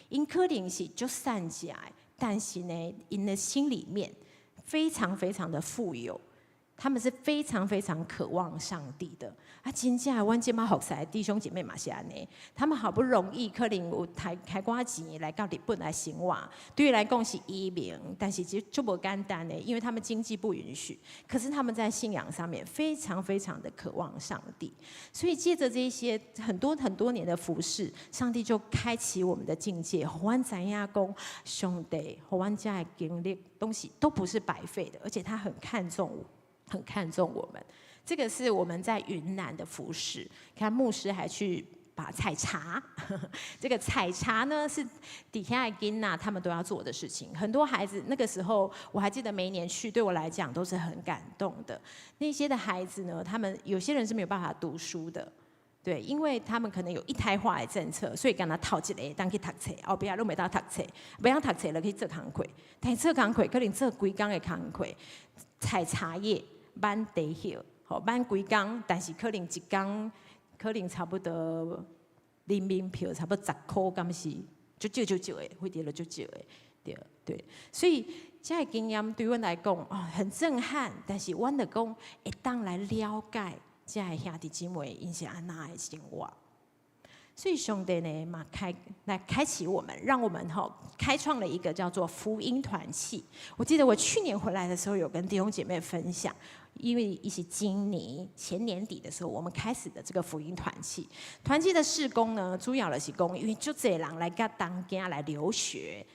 𪜶可能是足散食的，但是呢，𪜶的心裡面非常非常的富有，他們是非常非常渴望上帝的。啊，真正阮這馬服侍的弟兄姐妹嘛是按呢，他們好不容易可能有刣刣寡錢來到日本來生活，對伊來講是移民，但是其實足無簡單的，因為他們經濟不允許。可是他們在信仰上面非常非常的渴望上帝，所以借著這些很多很多年的服侍，上帝就開啟我們的境界，予阮知影講上帝，予阮這的經歷東西都不是白費的，而且他很看重我，很看重我們。這個是我們在雲南的服侍，看牧師還去把採茶，這個採茶呢是底下的囡仔他們都要做的事情。很多孩子那個時候，我還記得每一年去，對我來講都是很感動的。那些的孩子呢，他們有些人是沒有辦法讀書的。對，因為他們可能有一胎化的政策，所以干焦頭一個會當去讀冊，後壁攏袂當讀冊，袂當讀冊就去做工課，但是做工課可能做規工的工課，採茶葉、挽茶葉，吼挽規工，但是可能一工可能差不多人民幣差不多十箍，敢是足少足少的，非常足少的，對對。所以這個經驗對阮來講哦很震撼，但是阮就講會當來了解這个兄弟姊妹𪜶是按怎的生活。所以上帝呢嘛開來開啟我們，讓我們吼開創了一個叫做福音團契。我記得我去年回來的時候，有跟弟兄姐妹分享，因為一是今年前年底的時候，我們開始的這個福音團契。團契的事工呢，主要的是講，因為足濟人來佮東京來留學。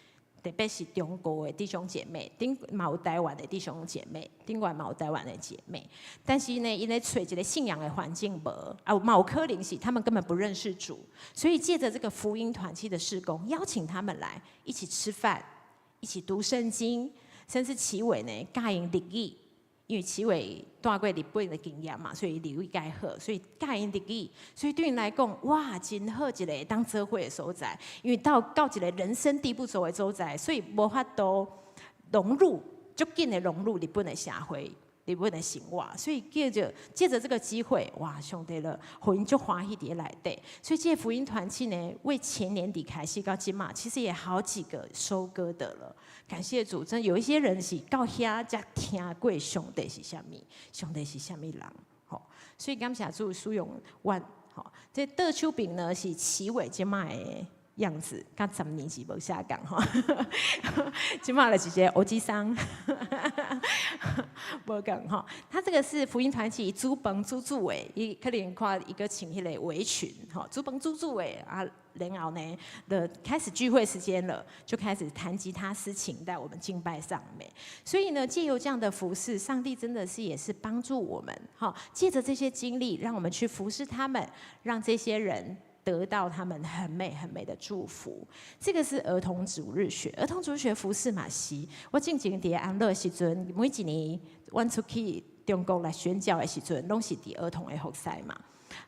特別是中國的弟兄姐妹，頂嘛有台灣的弟兄姐妹，頂懸嘛有台灣的姐妹。但是呢，𪜶咧揣一個信仰的環境無，啊，嘛有可能是他們根本不認識主，所以借著這個福音團契的事工，邀請他們來一起吃飯，一起讀聖經，甚至齊偉呢教𪜶日語，因為齊偉蹛過日本的經驗嘛，所以日語較好，所以教𪜶日語，所以對𪜶來講，哇，真好一個會當做伙的所在。因為到到一個人生地不熟的所在，所以無法度融入，足緊的融入日本的社會、日本的生活。所以借著這個機會，哇，上帝了，予𪜶足歡喜佇內底。所以這個福音團契呢，為前年底開始到這馬，其實也好幾個收割的了。感謝主，真有一些人是到遐才聽過上帝是啥物，上帝是啥物人，吼。所以感謝主使用阮，吼。這倒手邊呢是齊偉這馬的樣子，佮10年前無啥仝吼。這馬就是一個歐吉桑，無仝吼。他這個是福音團契煮飯煮煮的，伊可能看伊閣穿彼個圍裙，吼，煮飯煮煮的啊。然後呢，的開始聚會時間了，就開始彈吉他、司琴，帶我們敬拜讚美。所以呢，借由這樣的服侍，上帝真的是也是幫助我們，哈，借著這些經歷，讓我們去服侍他們，讓這些人得到他們很美很美的祝福。這個是兒童主日學，兒童主日學服侍嘛是。我進前佇安樂時陣，每一年阮出去中國來宣教的時陣，攏是佇兒童的服侍嘛。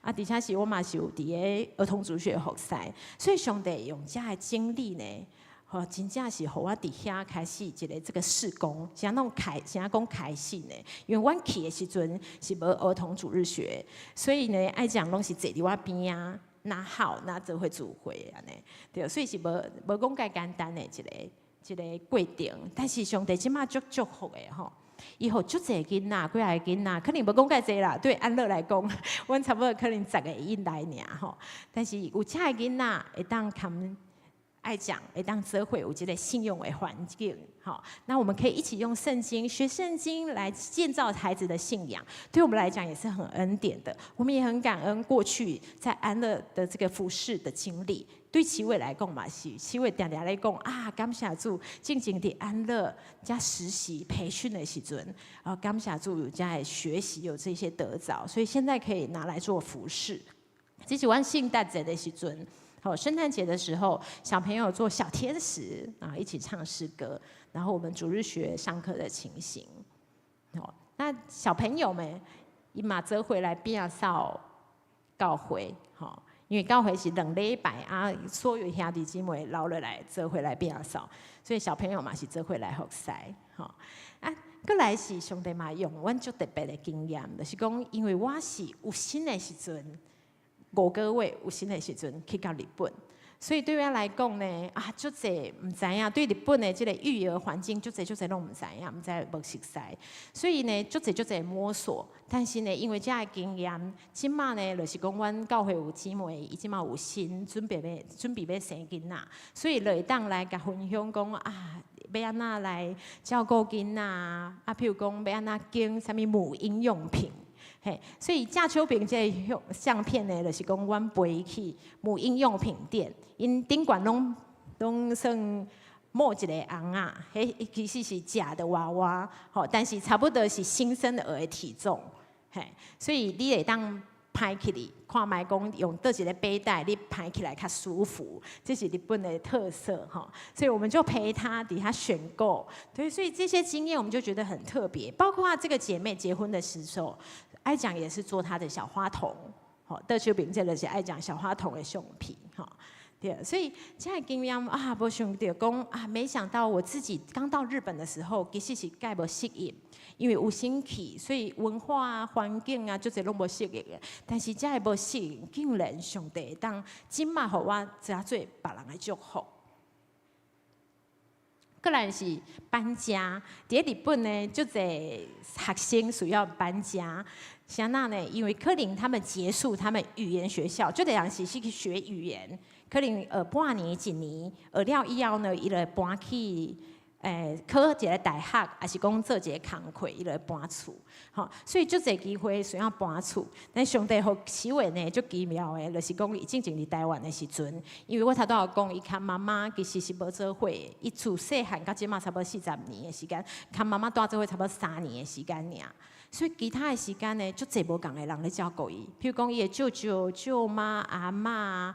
啊，而且是我嘛是有佇個兒童主日學服侍，所以上帝用這個經歷呢，吼，真正是予我佇遐開始一個這個事工，是按怎開，是按怎講開始呢？因為阮去的時陣是無兒童主日學，所以呢，愛講攏是坐佇我邊仔，若好，若做伙聚會按呢，對，所以是無無講介簡單的一個一個過程，但是上帝這馬足祝福的吼。伊予足濟囡仔，幾仔個囡仔，可能無講介濟啦。對安樂來講，阮差不多可能10個以內爾吼。但是有遮个囡仔會當堪愛講，會當做伙有這個信仰的環境，好，那我們可以一起用聖經學聖經來建造孩子的信仰，對我們來講也是很恩典的。我們也很感恩過去在安樂的這個服侍的經歷。對齊偉來講嘛是，齊偉定定咧講啊，感謝主，進前佇安樂遮實習培訓的時陣，啊，感謝主有遮學習有這些得著，所以現在可以拿來做服侍。這是阮聖誕節的時陣，好，聖誕節的時候，小朋友做小天使啊，一起唱詩歌，然後我們主日學上課的情形。好，那小朋友們伊嘛做伙來摒掃教會，吼。因為教會是2禮拜啊，所有兄弟姊妹留落來做伙來摒掃，所以小朋友嘛是做伙來服侍，吼啊，閣來是上帝嘛用阮足特別的經驗，就是講，因為我是有身的時陣，5個月有身的時陣去到日本，所以對我來講呢，啊，足濟毋知影，對日本的這個育兒環境，足濟足濟攏毋知影，毋知無熟似，所以呢，足濟足濟摸索。但是呢，因為這個經驗，這馬呢，就是講阮教會有姊妹，伊這馬有身準備欲生囡仔，所以就會當來共分享講啊，欲按怎來照顧囡仔啊，譬如講欲按怎揀啥物母嬰用品。嘿，所以正手邊這個相片呢，就是講阮陪伊去母嬰用品店，𪜶頂懸攏攏算摸一個尪仔，彼其實是假的娃娃，吼，但是差不多是新生兒的體重，嘿，所以你會當拍起來，看覓講用佗一个背帶，你拍起來較舒服，這是日本的特色哈。所以我們就陪他底下選購，對，所以這些經驗我們就覺得很特別。包括這個姐妹結婚的時候，愛講也是做她的小花童，吼，倒手邊這個是愛講小花童的相片，吼。對，所以這個經驗啊，無想著講啊，沒想到我自己剛到日本的時候，其實是蓋無適應，因為有身去，所以文化啊、環境啊，足濟攏無適應的。但是這個無適應，竟然上帝當這馬予我遮做別人的祝福。閣來是搬家，佇日本呢，足濟學生需要搬家。啥那呢？因為可能他們結束他們語言學校，就等於是去學語言，可能學半年一年，學了以後呢，伊就搬去考一个大學，抑是講做一个工課，伊就會搬厝。吼，所以足濟機會需要搬厝。但上帝予啟偉呢，足奇妙的，就是講伊進前佇台灣的時陣，因為我頭拄仔有講，伊共媽媽其實是無做伙的，伊自細漢到這馬差不多40年的時間，共媽媽蹛做伙差不多3年的時間爾。所以其他的時間呢，足濟無仝的人咧照顧伊，譬如講伊的舅舅、舅媽、阿嬤，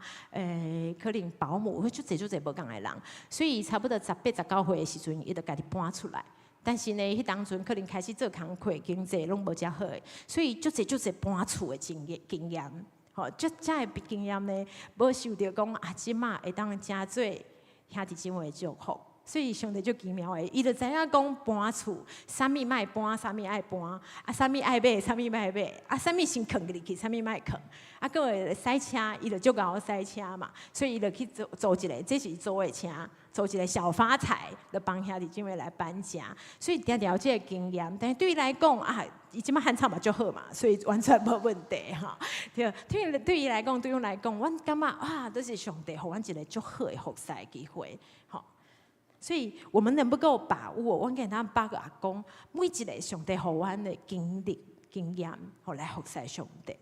可能保姆，足濟足濟無仝的人。所以差不多18、19歲的時陣，伊就家己搬出來。但是呢，彼當陣可能開始做工課，經濟攏無遮好的，所以足濟足濟搬厝的經驗經驗，吼，這遮的經驗呢，無受著講啊，這馬會當成做兄弟姊妹的祝福。所以上帝足奇妙的，伊就知影講搬厝，啥物莫搬，啥物愛搬，啊，啥物愛買，啥物莫買，啊，啥物先囥入去，啥物莫囥，啊，閣會駛車，伊就足𠢕駛車嘛，所以伊就去租租一个，這是租的車，租一个小發財，就幫兄弟姊妹來搬家。所以定定有這个經驗，但是對伊來講啊，伊這馬漢草嘛足好嘛，所以完全無問題吼。對，對對伊來講，對阮來講，阮感覺啊，都是上帝予阮一个足好的服侍機會，吼。所以，我們能不夠把握？阮共咱八個阿公，每一个上帝予阮的經歷、經驗，予來服侍上帝。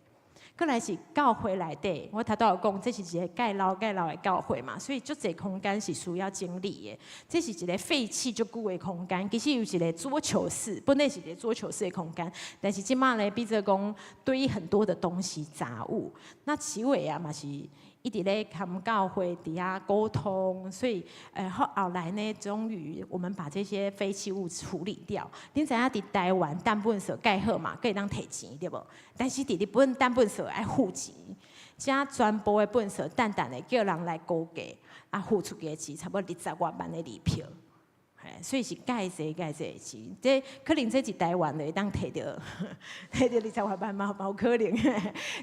過來是教會內底，我頭拄有講，這是一個蓋樓蓋樓的教會嘛，所以足濟空間是需要整理的。這是一個廢棄足久的空間，其實有一個桌球室，本來是一個桌球室的空間，但是這馬呢，變做講堆很多的東西雜物。那啟偉啊嘛是一直咧共教會佇遐溝通，所以後來呢，終於我們把這些廢棄物處理掉。恁知影佇台灣疳糞所蓋好嘛，閣會當提錢對無？但是佇日本疳糞所愛付錢，遮全部的糞所等等的叫人來估價，啊付出去的錢差不多二十外萬的日票。所以是蓋濟蓋濟錢，這可能這佇台灣就會當提著提著二十外萬嘛，嘛有可能。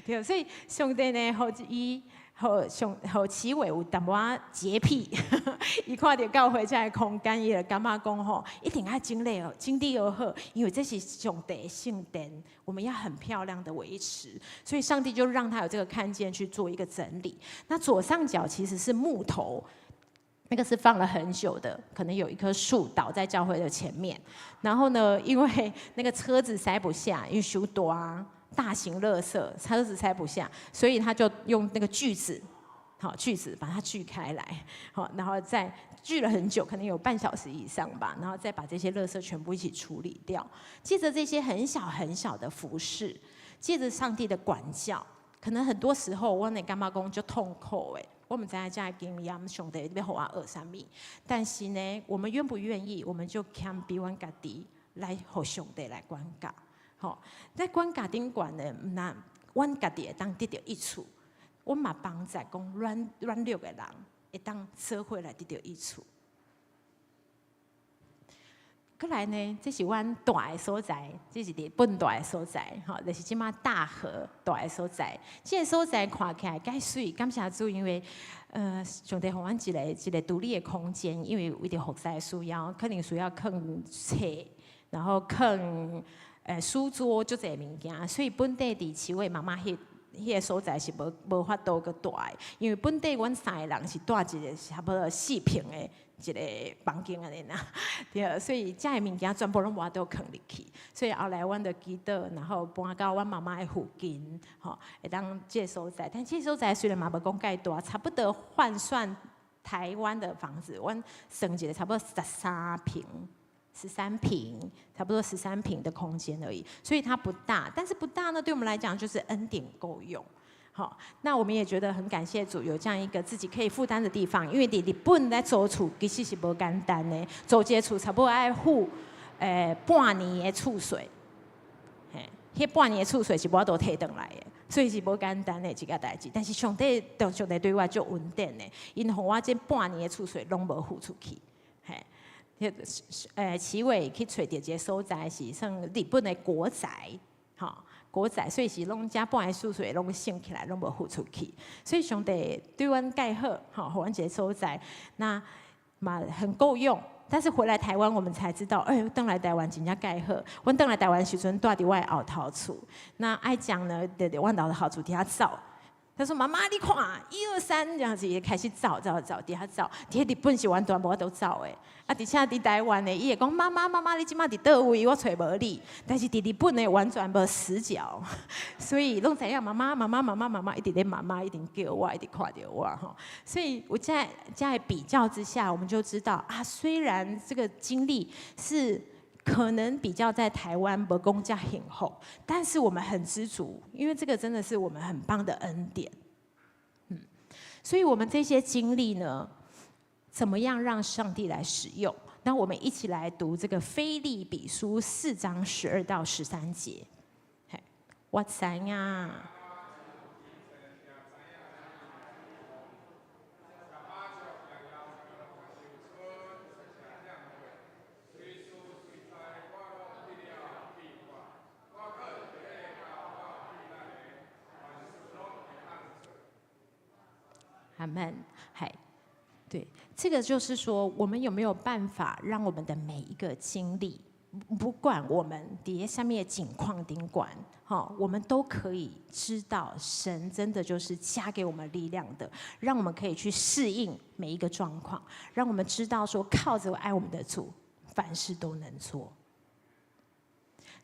對，所以上帝呢，予伊予上予啟偉有淡薄仔潔癖，伊看著教會這个空間，伊就感覺講吼，一定愛整理哦，整理好好，因為這是上帝的聖殿，我們要很漂亮的維持。所以上帝就讓他有這個看見去做一個整理。那左上角其實是木頭。那個是放了很久的，可能有一棵樹倒在教會的前面，然後呢，因為那個車子塞不下，因為傷大，大型垃圾，車子塞不下，所以他就用那個鋸子，好鋸子把它鋸開來，好，然後再鋸了很久，可能有半小時以上吧，然後再把這些垃圾全部一起處理掉。借著這些很小很小的服侍，借著上帝的管教，可能很多時候我會感覺講足痛苦的。我毋知影這經驗上帝欲予我學啥物，但是呢，我們願不願意，我們就謙卑阮家己來予上帝來管教。吼，在管教頂懸呢，毋但阮家己會當得著益處，阮嘛幫助講軟軟弱的人會當做伙來得著益處。過來呢，這是阮蹛的所在，這是日本蹛的所在，吼，就是這馬大和蹛的所在。這个所在看起來蓋媠，感謝主，因為上帝予阮一個一個獨立的空間，因為為著服侍的需要，可能需要囥冊，然後囥書桌，足濟物件，所以本底佇啟偉媽媽彼个所在是無法度閣蹛的，因為本底阮三个人是蹛一個差不多4坪的一个房間按呢啦，對，所以遮的物件全部攏無法度囥入去，所以後來阮就祈禱，然後搬到阮媽媽的附近，吼，會當這个所在。但這个所在雖然嘛無講蓋大，差不多換算台灣的房子，阮算一下差不多13坪。十三坪，差不多十三坪的空間而已，所以它不大。但是不大呢，對我們來講就是恩典夠用。好，那我們也覺得很感謝主，有這樣一個自己可以負擔的地方。因為佇日本來租厝其實是無簡單的，租一个厝差不多愛付半年的厝稅，嘿，彼半年的厝稅是無法度提轉來的，所以是無簡單的一個代誌。但是上帝，上帝對我足恩典的，𪜶予我這半年的厝稅攏無付出去，嘿。啟偉去揣著一个所在是算日本的國宅，吼，國宅，所以是攏遮半个厝稅攏省起來，攏無付出去。所以上帝對阮蓋好，吼，予阮一个所在，那嘛很夠用。但是回來台灣，我們才知道，哎，轉來台灣真正蓋好。阮轉來台灣時陣，蹛佇我的後頭厝，那愛講呢，佇佇阮老頭厝佇遐走。他說：“媽媽，你看，一二三，這樣子也開始走走走，佇遐走。佇日本是完全無法度走的。啊，而且佇台灣的，伊會講媽媽媽媽，你這馬佇佗位，我揣無你。但是佇日本的完全無死角，所以攏知影媽媽媽媽媽媽媽媽一直咧媽媽，一直叫我，一直看著我吼。所以我在比較之下，我們就知道啊，雖然這個經歷是可能比較在台灣無講遮幸福，但是我們很知足，因為這個真的是我們很棒的恩典。所以我們這些經歷呢，怎麼樣讓上帝來使用？那我們一起來讀這個腓立比書4章12到13節。嘿，我知影。阿門，係，對，這個就是說，我們有沒有辦法讓我們的每一個經歷，不管我們佇啥物的境況頂懸，哈，我們都可以知道，神真的就是加給我們力量的，讓我們可以去適應每一個狀況，讓我們知道說，靠着愛我們的主，凡事都能做。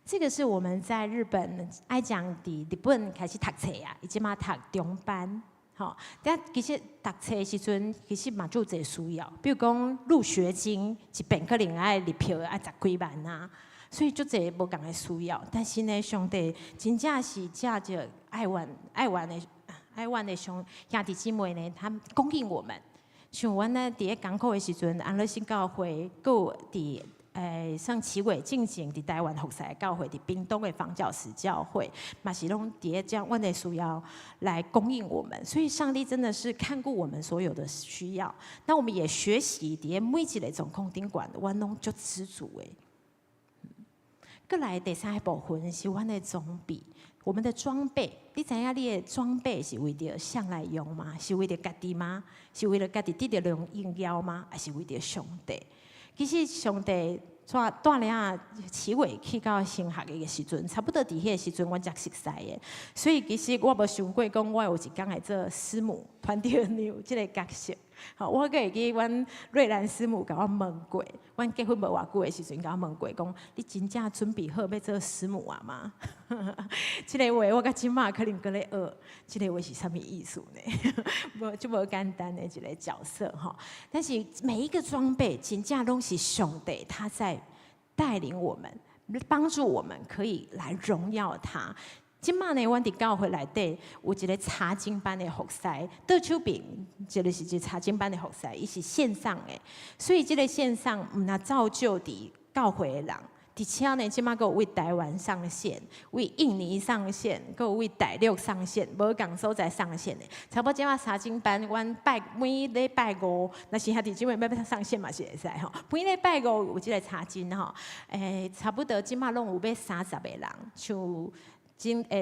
這個是我們在日本愛講佇日本開始讀冊啊，伊這馬讀中班。吼，但其實讀冊的時陣，其實嘛足濟需要，比如講入學金一遍可能愛入票愛十幾萬啊，所以足濟無仝的需要。但是呢，上帝真正是藉著愛阮愛阮的愛阮的兄兄弟姊妹呢，他供應我們。像阮呢，佇咧艱苦的時陣，安樂新教會閣有佇算啟偉進前佇台灣服侍的教會，佇屏東的房角石教會，嘛是攏佇咧將阮的需要來供應我們。所以上帝真的是看顧我們所有的需要。那我們也學習佇咧每一個狀況頂懸，阮攏足知足的。閣來第三個部分是阮的裝備，我們的裝備。你知影你的裝備是為著啥來用嗎？是為著家己嗎？是為了家己得著榮耀嗎？還是為著上帝？其實上帝帶帶領啟偉去到神學的時陣，差不多佇彼個時陣，阮才熟似的。所以其實我無想過講，我有一工會做師母團長娘這個角色。吼，我閣會記阮瑞蘭師母共我問過，阮結婚無偌久的時陣，共我問過，講你真正準備好欲做師母啊嗎？這個話我到這馬可能閣咧學，這個話是啥物意思呢？無，足無簡單的一個角色吼。但是每一個裝備，真正攏是上帝他在帶領我們，幫助我們可以來榮耀他。這馬呢，阮佇教會內底有一個查經班的服侍，倒手邊這個是一個查經班的服侍，伊是線上的，所以這個線上毋但造就佇教會的人，而且呢，這馬閣有為台灣上線，為印尼上線，閣有為大陸上線，無仝所在上線的。差不多這馬查經班，阮拜每禮拜五，若是兄弟姊妹欲上線嘛是會使吼。每禮拜五有這個查經吼，差不多這馬攏有欲30個人，像。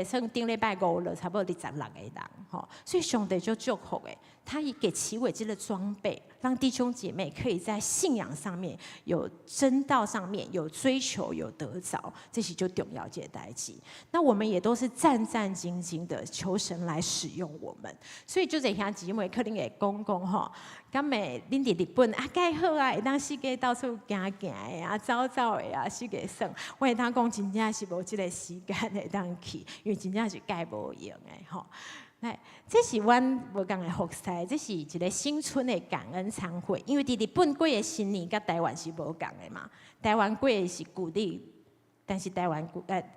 算頂禮拜五了，差不多26個人吼，所以上帝就祝福的，他伊給啟偉這個裝備，讓弟兄姐妹可以在信仰上面有真道上面有追求有得著，這是足重要一個代誌。那我們也都是戰戰兢兢的求神來使用我們，所以足濟兄姊妹可能會講講吼，敢會恁佇日本啊，蓋好啊，會當四界到處行行的啊，走走的啊，四界耍。我會當講真正是無這個時間會當去，因為真正是蓋無閒的吼。來，這是阮無仝的服侍，這是一個新春的感恩餐會。因為佇日本過的新年佮台灣是無仝的嘛，台灣過的是舊曆，但是台灣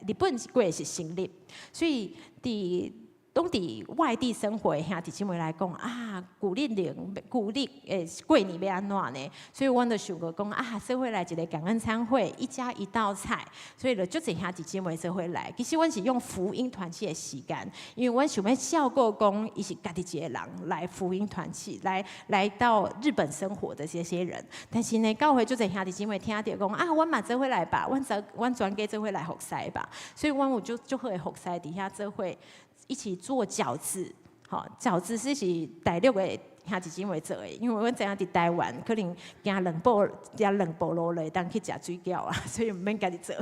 日本過的是新曆，所以佇當佇外地生活的兄弟姊妹來講啊，舊曆年舊曆過年欲按怎呢？所以阮就想過講啊，做伙來一個感恩餐會，一家一道菜，所以就足濟兄弟姊妹做伙來。其實阮是用福音團契的時間，因為阮想欲照顧講，伊是家己一個人來福音團契，來到日本生活的這些人。但是呢，教會足濟兄弟姊妹聽著講啊，阮嘛做伙來吧，阮全家做伙來服侍吧。所以阮有足足好的服侍佇遐做伙。一起做餃子，吼，餃子是大陸的兄弟姊妹做的，因為阮知影佇台灣可能行兩步行兩步路就會當去食水餃啊，所以毋免家己做。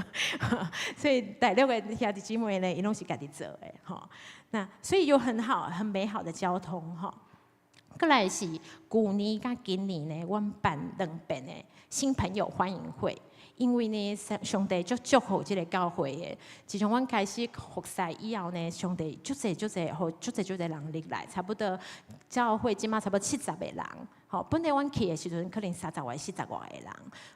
所以大陸的兄弟姊妹呢，伊攏是家己做的，吼。那所以有很好、很美好的交通，吼。閣來是舊年佮今年呢，阮辦兩遍的新朋友歡迎會。因為呢，上帝足祝福這個教會的。自從阮開始服侍以後呢，上帝足濟足濟，予足濟足濟人入來，差不多教會這馬差不多70個人。吼，本來阮去的時陣可能三十外、四十外個人。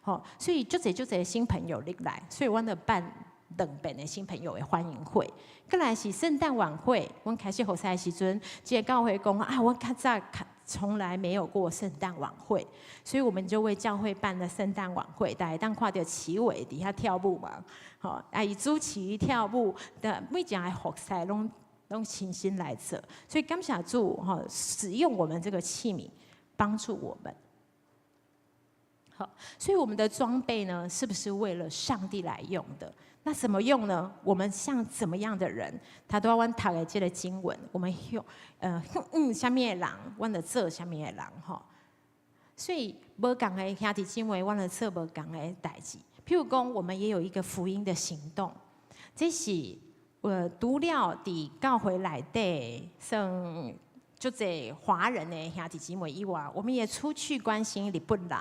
吼，所以足濟足濟新朋友入來，所以阮就辦兩遍的新朋友的歡迎會。閣來是聖誕晚會，阮開始服侍的時陣，這個教會講啊，阮較早從來沒有過聖誕晚會，所以我們就為教會辦了聖誕晚會，大家當看著齊偉佇遐跳舞嘛，吼，啊，伊主持跳舞的每一個服侍攏攏親身來做，所以感謝主吼，使用我們這個器皿幫助我們。好，所以我們的裝備呢，是不是為了上帝來用的？那怎麼用呢？我們像怎麼樣的人，拄仔阮讀的這個經文，我們用啥物的人，阮就做啥物的人吼。所以無仝的兄弟姊妹，阮就做無仝的代誌。譬如講，我們也有一個福音的行動，這是除了佇教會內底算足濟華人的兄弟姊妹以外，我們也出去關心日本人。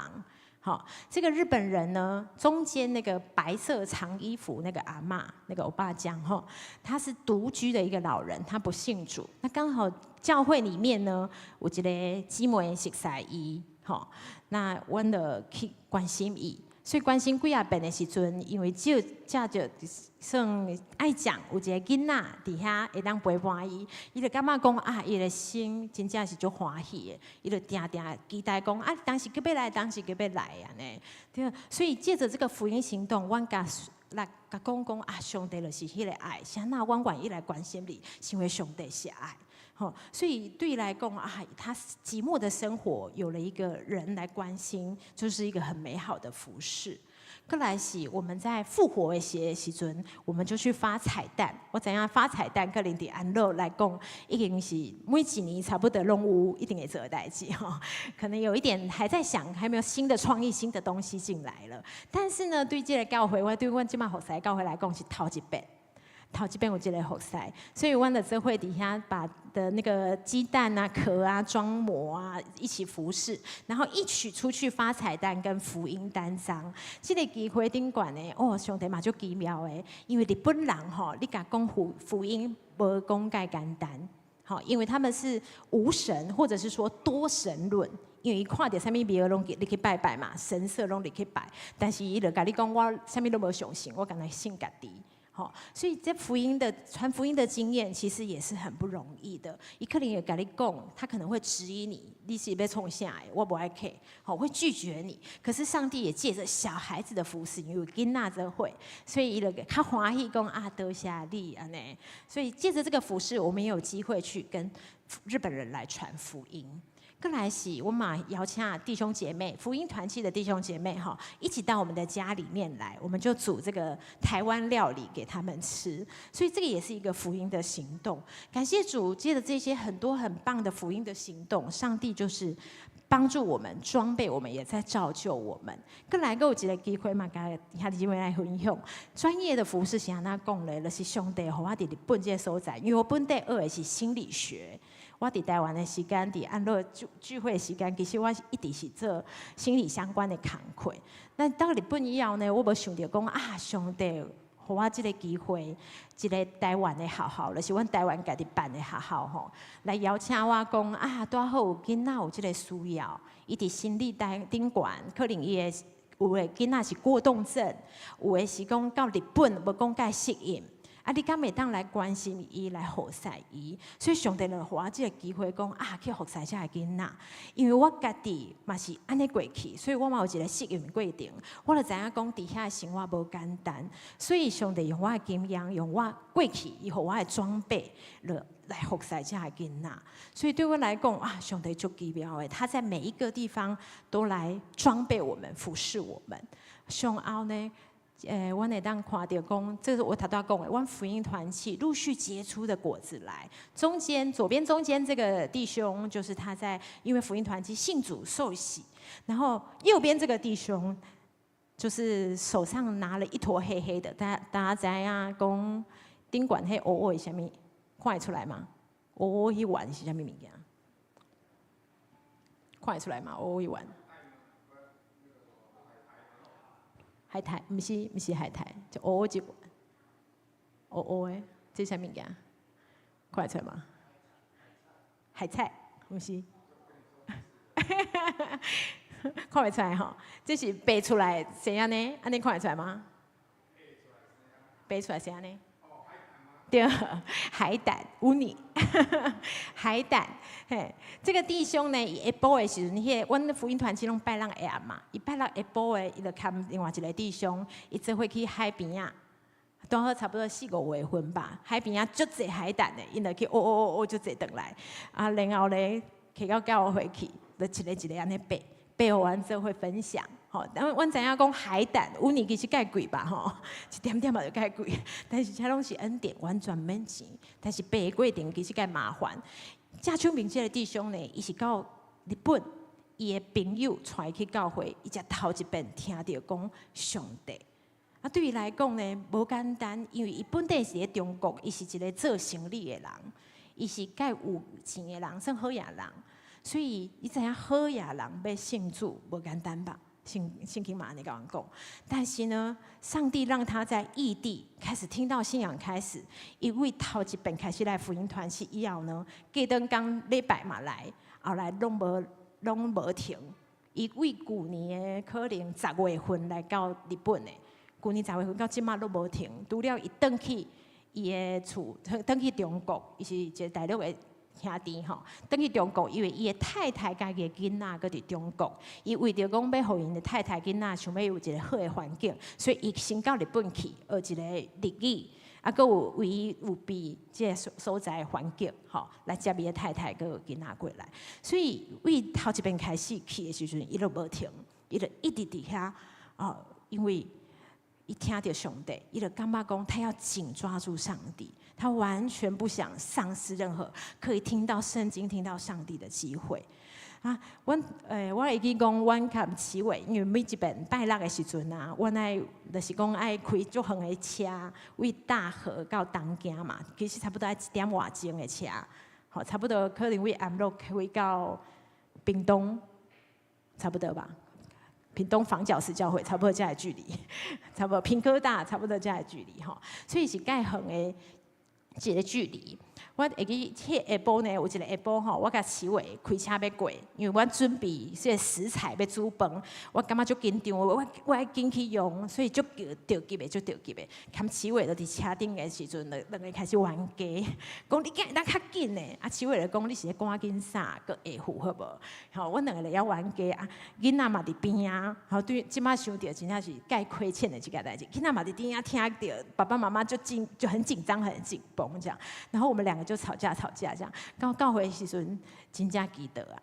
好，這個日本人呢，中間那個白色長衣服那個阿嬤，那個歐巴醬哈，他是獨居的一個老人，他不信主。那剛好教會裡面呢，有一個姊妹熟似伊，吼，那阮就去關心伊。所以關心幾仔遍的時陣，因為只有遮就算愛講，有一個囡仔佇遐會當陪伴伊，伊就感覺講啊，伊的心真正是足歡喜的，伊就定定期待講啊，當時閣欲來，當時閣欲來按呢。對，所以借著這個福音行動，阮共來共講講啊，上帝就是彼個愛，啥那阮願意來關心你，是因為上帝是愛。吼，所以對伊來講啊，他寂寞的生活有了一個人來關心，就是一個很美好的服侍。閣來是我們在復活節的時陣，我們就去發彩蛋。我知影發彩蛋，可能佇安樂來講，已經是每一年差不多攏有一定會做的代誌吼。可能有一點還在想，還沒有新的創意、新的東西進來了。但是呢，對這個教會，我對阮這馬服侍教會來講是頭一遍。頭一遍有這個服侍，所以阮就做伙佇遐把的那個雞蛋啊、殼啊、裝模啊一起服侍，然後一起出去發彩蛋跟福音單張。這個機會頂懸呢，哦，上帝嘛足奇妙的，因為日本人吼，你共講福音無講蓋簡單，吼，因為他們是無神或者是說多神論。因為伊看著啥物廟攏入去拜拜嘛，神社攏入去拜，但是伊就共你講我啥物攏無相信，我干焦信家己。好，所以這福音的傳福音的經驗，其實也是很不容易的。伊可能會共你講，他可能會質疑你，你是欲創啥的，我無愛客，好，會拒絕你。可是上帝也借着小孩子的服侍，因為囡仔做伙，所以伊就較歡喜講啊，多謝你按呢。所以借着這個服侍，我們也有機會去跟日本人來傳福音。閣來是，我嘛邀請弟兄姐妹，福音團契的弟兄姐妹哈，一起到我們的家裡面來，我們就煮這個台灣料理給他們吃。所以這個也是一個福音的行動。感謝主，借著這些很多很棒的福音的行動，上帝就是幫助我們、裝備我們，也在造就我們。閣來閣有一個機會嘛，共兄弟姊妹來分享專業的服侍是按怎講咧？就是上帝予我佇日本這個所在，因為我本底學的是心理學。我佇台灣的時間，佇安樂聚聚會的時間，其實我一直是做心理相關的工課。那到日本以後呢，我無想著講啊，上帝予我這個機會，一個台灣的學校，就是阮台灣家己辦的學校吼，來邀請我講啊，拄好有囡仔有這個需要，伊佇心理頂頂懸，可能伊的有的囡仔是過動症，有的是講到日本無講蓋適應。啊，你敢會當來關心伊，來服侍伊？所以上帝就予我這個機會，講啊，去服侍這个囡仔。因為我家己嘛是按呢過去，所以我嘛有一個適應過程。我就知影講，佇遐生活無簡單，所以上帝用我的經驗，用我過去，伊予我的裝備，來來服侍這个囡仔。所以對我來講啊，上帝足奇妙的，他在每一個地方都來裝備我們、服侍我們。上後呢，阮會當看著講，這是我頭拄仔講的，阮福音團契陸續結出的果子來。中間左邊中間這個弟兄，就是他在因為福音團契信主受洗，然後右邊這個弟兄，就是手上拿了一坨黑黑的，大家知影講頂懸彼烏烏的啥物，看會出來嗎？烏烏彼丸是啥物物件？看會出來嗎？烏烏彼丸。海苔，毋是毋是海苔，就烏烏一烏烏的，這啥物件？看會出來嗎？海菜，毋是？看袂出來吼，這是白出來生按呢？按呢看會出來嗎？白出來生按呢？對，海膽烏尼，海膽，嘿，這個弟兄呢，伊下晡的時陣，彼個阮福音團契攏拜六下暗嘛，伊拜六下晡的，伊就牽另外一個弟兄，伊做伙去海邊仔，拄好差不多四五月份吧，海邊仔足濟海膽的，𪜶就去挖挖挖挖足濟轉來，啊，然後咧，提到教會去，就一個一個按呢掰，掰予阮做伙分享。吼，但阮知影講海膽烏尼其實較貴吧，吼，一點點嘛就較貴，但是這攏是恩典，完全免錢。但是掰的過程其實較麻煩。正手面這個弟兄呢，伊是到日本，伊的朋友帶伊去教會，伊才頭一遍聽著講上帝。啊，對伊來講呢，無簡單，因為伊本底是佇中國，伊是一個做生理的人，伊是較有錢的人，算好野人，所以伊知影好野人欲信主無簡單吧？聖經嘛按呢共阮講，但是呢，上帝讓他在異地開始聽到信仰開始，因為頭一遍開始來福音團契以後呢，隔轉工禮拜嘛來，後來攏無停。伊為舊年的可能10月份來到日本的，舊年十月份到這馬攏無停。除了伊轉去伊的厝，轉去中國，伊是一個大陸的兄弟吼，轉去中國，因為伊的太太佮伊的囡仔閣佇中國，伊為著講欲予𪜶的太太囡仔想欲有一個好的環境，所以伊先到日本去學一個日語，啊，閣有為伊預備這個所在的環境，吼，來接伊的太太閣囡仔過來。所以為頭一遍開始去的時陣，伊就無停，伊就一直佇遐，哦，因為伊聽著上帝，伊就感覺講他要緊抓住上帝。他完全不想喪失任何可以聽到聖經、聽到上帝的機會。啊，阮我會記講，阮佮齊偉，因為每一遍拜六的時陣啊，阮愛就是講愛開足遠的車，為大和到東京嘛，其實差不多愛一點外鐘的車，吼，差不多可能為安樂開到屏東，差不多吧。屏東房角石教會差不多這個距離，差不多屏科大差不多這個距離吼，所以是蓋遠的一個距離。我會記彼下晡呢，有一個下晡吼，我佮齊偉開車欲過，因為阮準備這個食材欲煮飯，我感覺足緊張，我愛緊去用，所以足著急的，足著急的。含齊偉就佇車頂的時陣，兩個開始冤家，講你敢會當較緊呢？啊，齊偉就講你是咧趕緊啥，閣下付好無？吼，阮兩個咧遐冤家啊，囡仔嘛佇邊仔，吼對，這馬想著真正是蓋虧欠的這個代誌。囡仔嘛佇邊仔聽著，爸爸媽媽就緊就很緊張、很緊繃這樣。然後我們兩個就吵架吵架這樣，到教會時陣真正記得啊。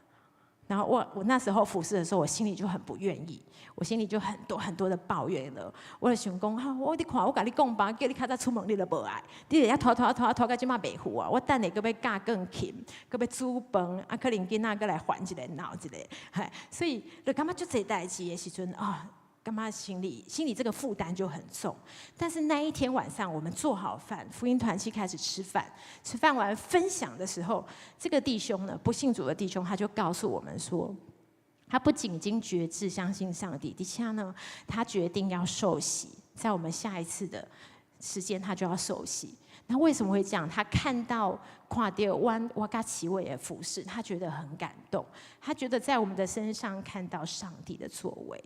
然後我那時候服侍的時候，我心裡就很不願意，我心裡就很多很多的抱怨了。我就想講，哈，我你看我共你講吧，叫你較早出門你都無愛，你佇遐拖拖拖拖到這馬袂赴啊。我等下閣欲教鋼琴，閣欲煮飯，啊，可能囡仔閣來煩一下鬧一下，嘿，所以就感覺足濟代誌的時陣啊。感覺心裡這個負擔就很重，但是那一天晚上，我們做好飯，福音團契開始吃飯，吃飯完分享的時候，這個弟兄呢，不信主的弟兄，他就告訴我們說，他不僅已經決志相信上帝，而且呢，他決定要受洗，在我們下一次的時間，他就要受洗。那為什麼會這樣？他看到看著阮我佮齊偉的服侍，他覺得很感動，他覺得在我們的身上看到上帝的作為。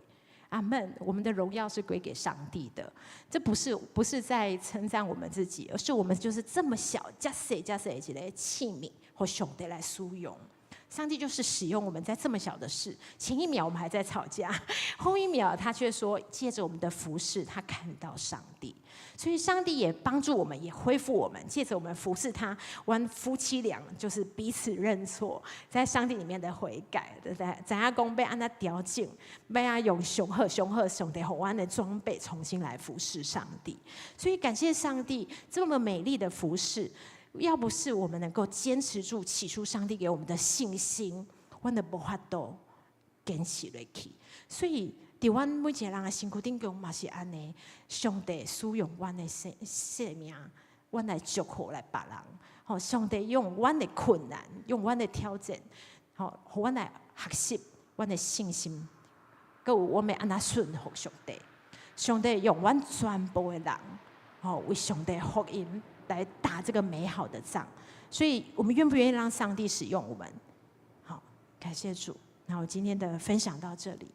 阿門！我們的榮耀是歸給上帝的，這不是在稱讚我們自己，而是我們就是這麼小，遮細遮細一個器皿，予上帝來使用。上帝就是使用我們在這麼小的事，前一秒我們還在吵架，後一秒他卻說借着我們的服侍，他看到上帝。所以上帝也幫助我們，也恢復我們，借着我們服侍他，阮夫妻倆就是彼此認錯，在上帝裡面的悔改，對不對？知影講欲按怎調整，欲按怎用上好上好上帝予阮的裝備，重新來服侍上帝。所以感謝上帝這麼美麗的服侍，要不是我們能夠堅持住起初上帝給我們的信心，阮就無法度堅持落去。所以，佇阮每一個人的身軀頂間嘛是按呢，上帝使用阮的生命，阮來祝福來別人。吼，上帝用阮的困難，用阮的挑戰，吼，予阮來學習阮的信心，閣有阮欲按怎順服上帝。上帝用阮全部的人，吼，為上帝福音來打這個美好的仗。所以我們願不願意讓上帝使用我們？好，感謝主。那我今天的分享到這裡。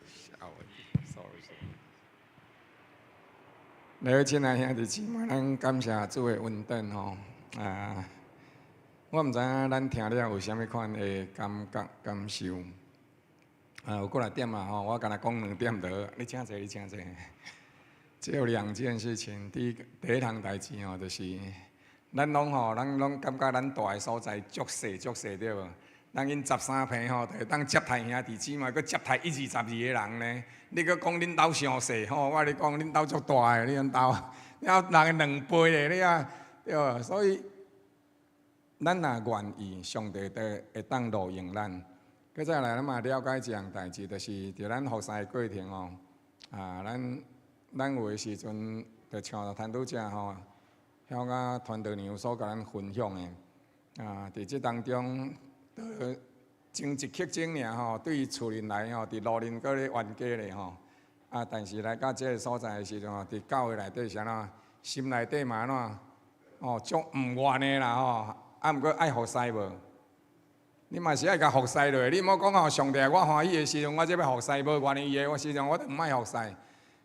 嚇我一跳，sorry。來，親愛兄弟姊妹，咱感謝主的恩典吼。啊，我毋知影咱聽了有啥物款的感覺感受。啊，有幾若點啊吼，我干焦講兩點就好。你請坐，你請坐。只有兩件事情，第一個第一項代誌吼，就是咱攏吼，咱攏感覺咱蹛的所在足細足細對無？咱𪜶13坪吼，就會當接待兄弟姊妹，閣接待一二十二個人呢。你閣講恁兜傷細吼，我共你講恁兜足大的，你𪜶兜，了人的兩倍咧，你啊對無？所以咱若願意，上帝就會當錄用咱。閣再來，咱嘛了解一項代誌，就是佇咱服侍的過程吼，啊，咱有的時陣，就像傳道者吼，曉甲傳道娘所共咱分享的，啊，佇這當中，就前一刻鐘爾吼，對厝裡來吼，佇路面閣咧冤家咧吼，啊，但是來到這个所在的時陣吼，佇教會內底是按怎，心內底嘛按怎，哦，足毋願的啦吼，啊，毋過愛服侍無？你嘛是愛共服侍落，你莫講吼，上帝我歡喜的時陣，我才欲服侍；無願意的我時陣，我就毋愛服侍。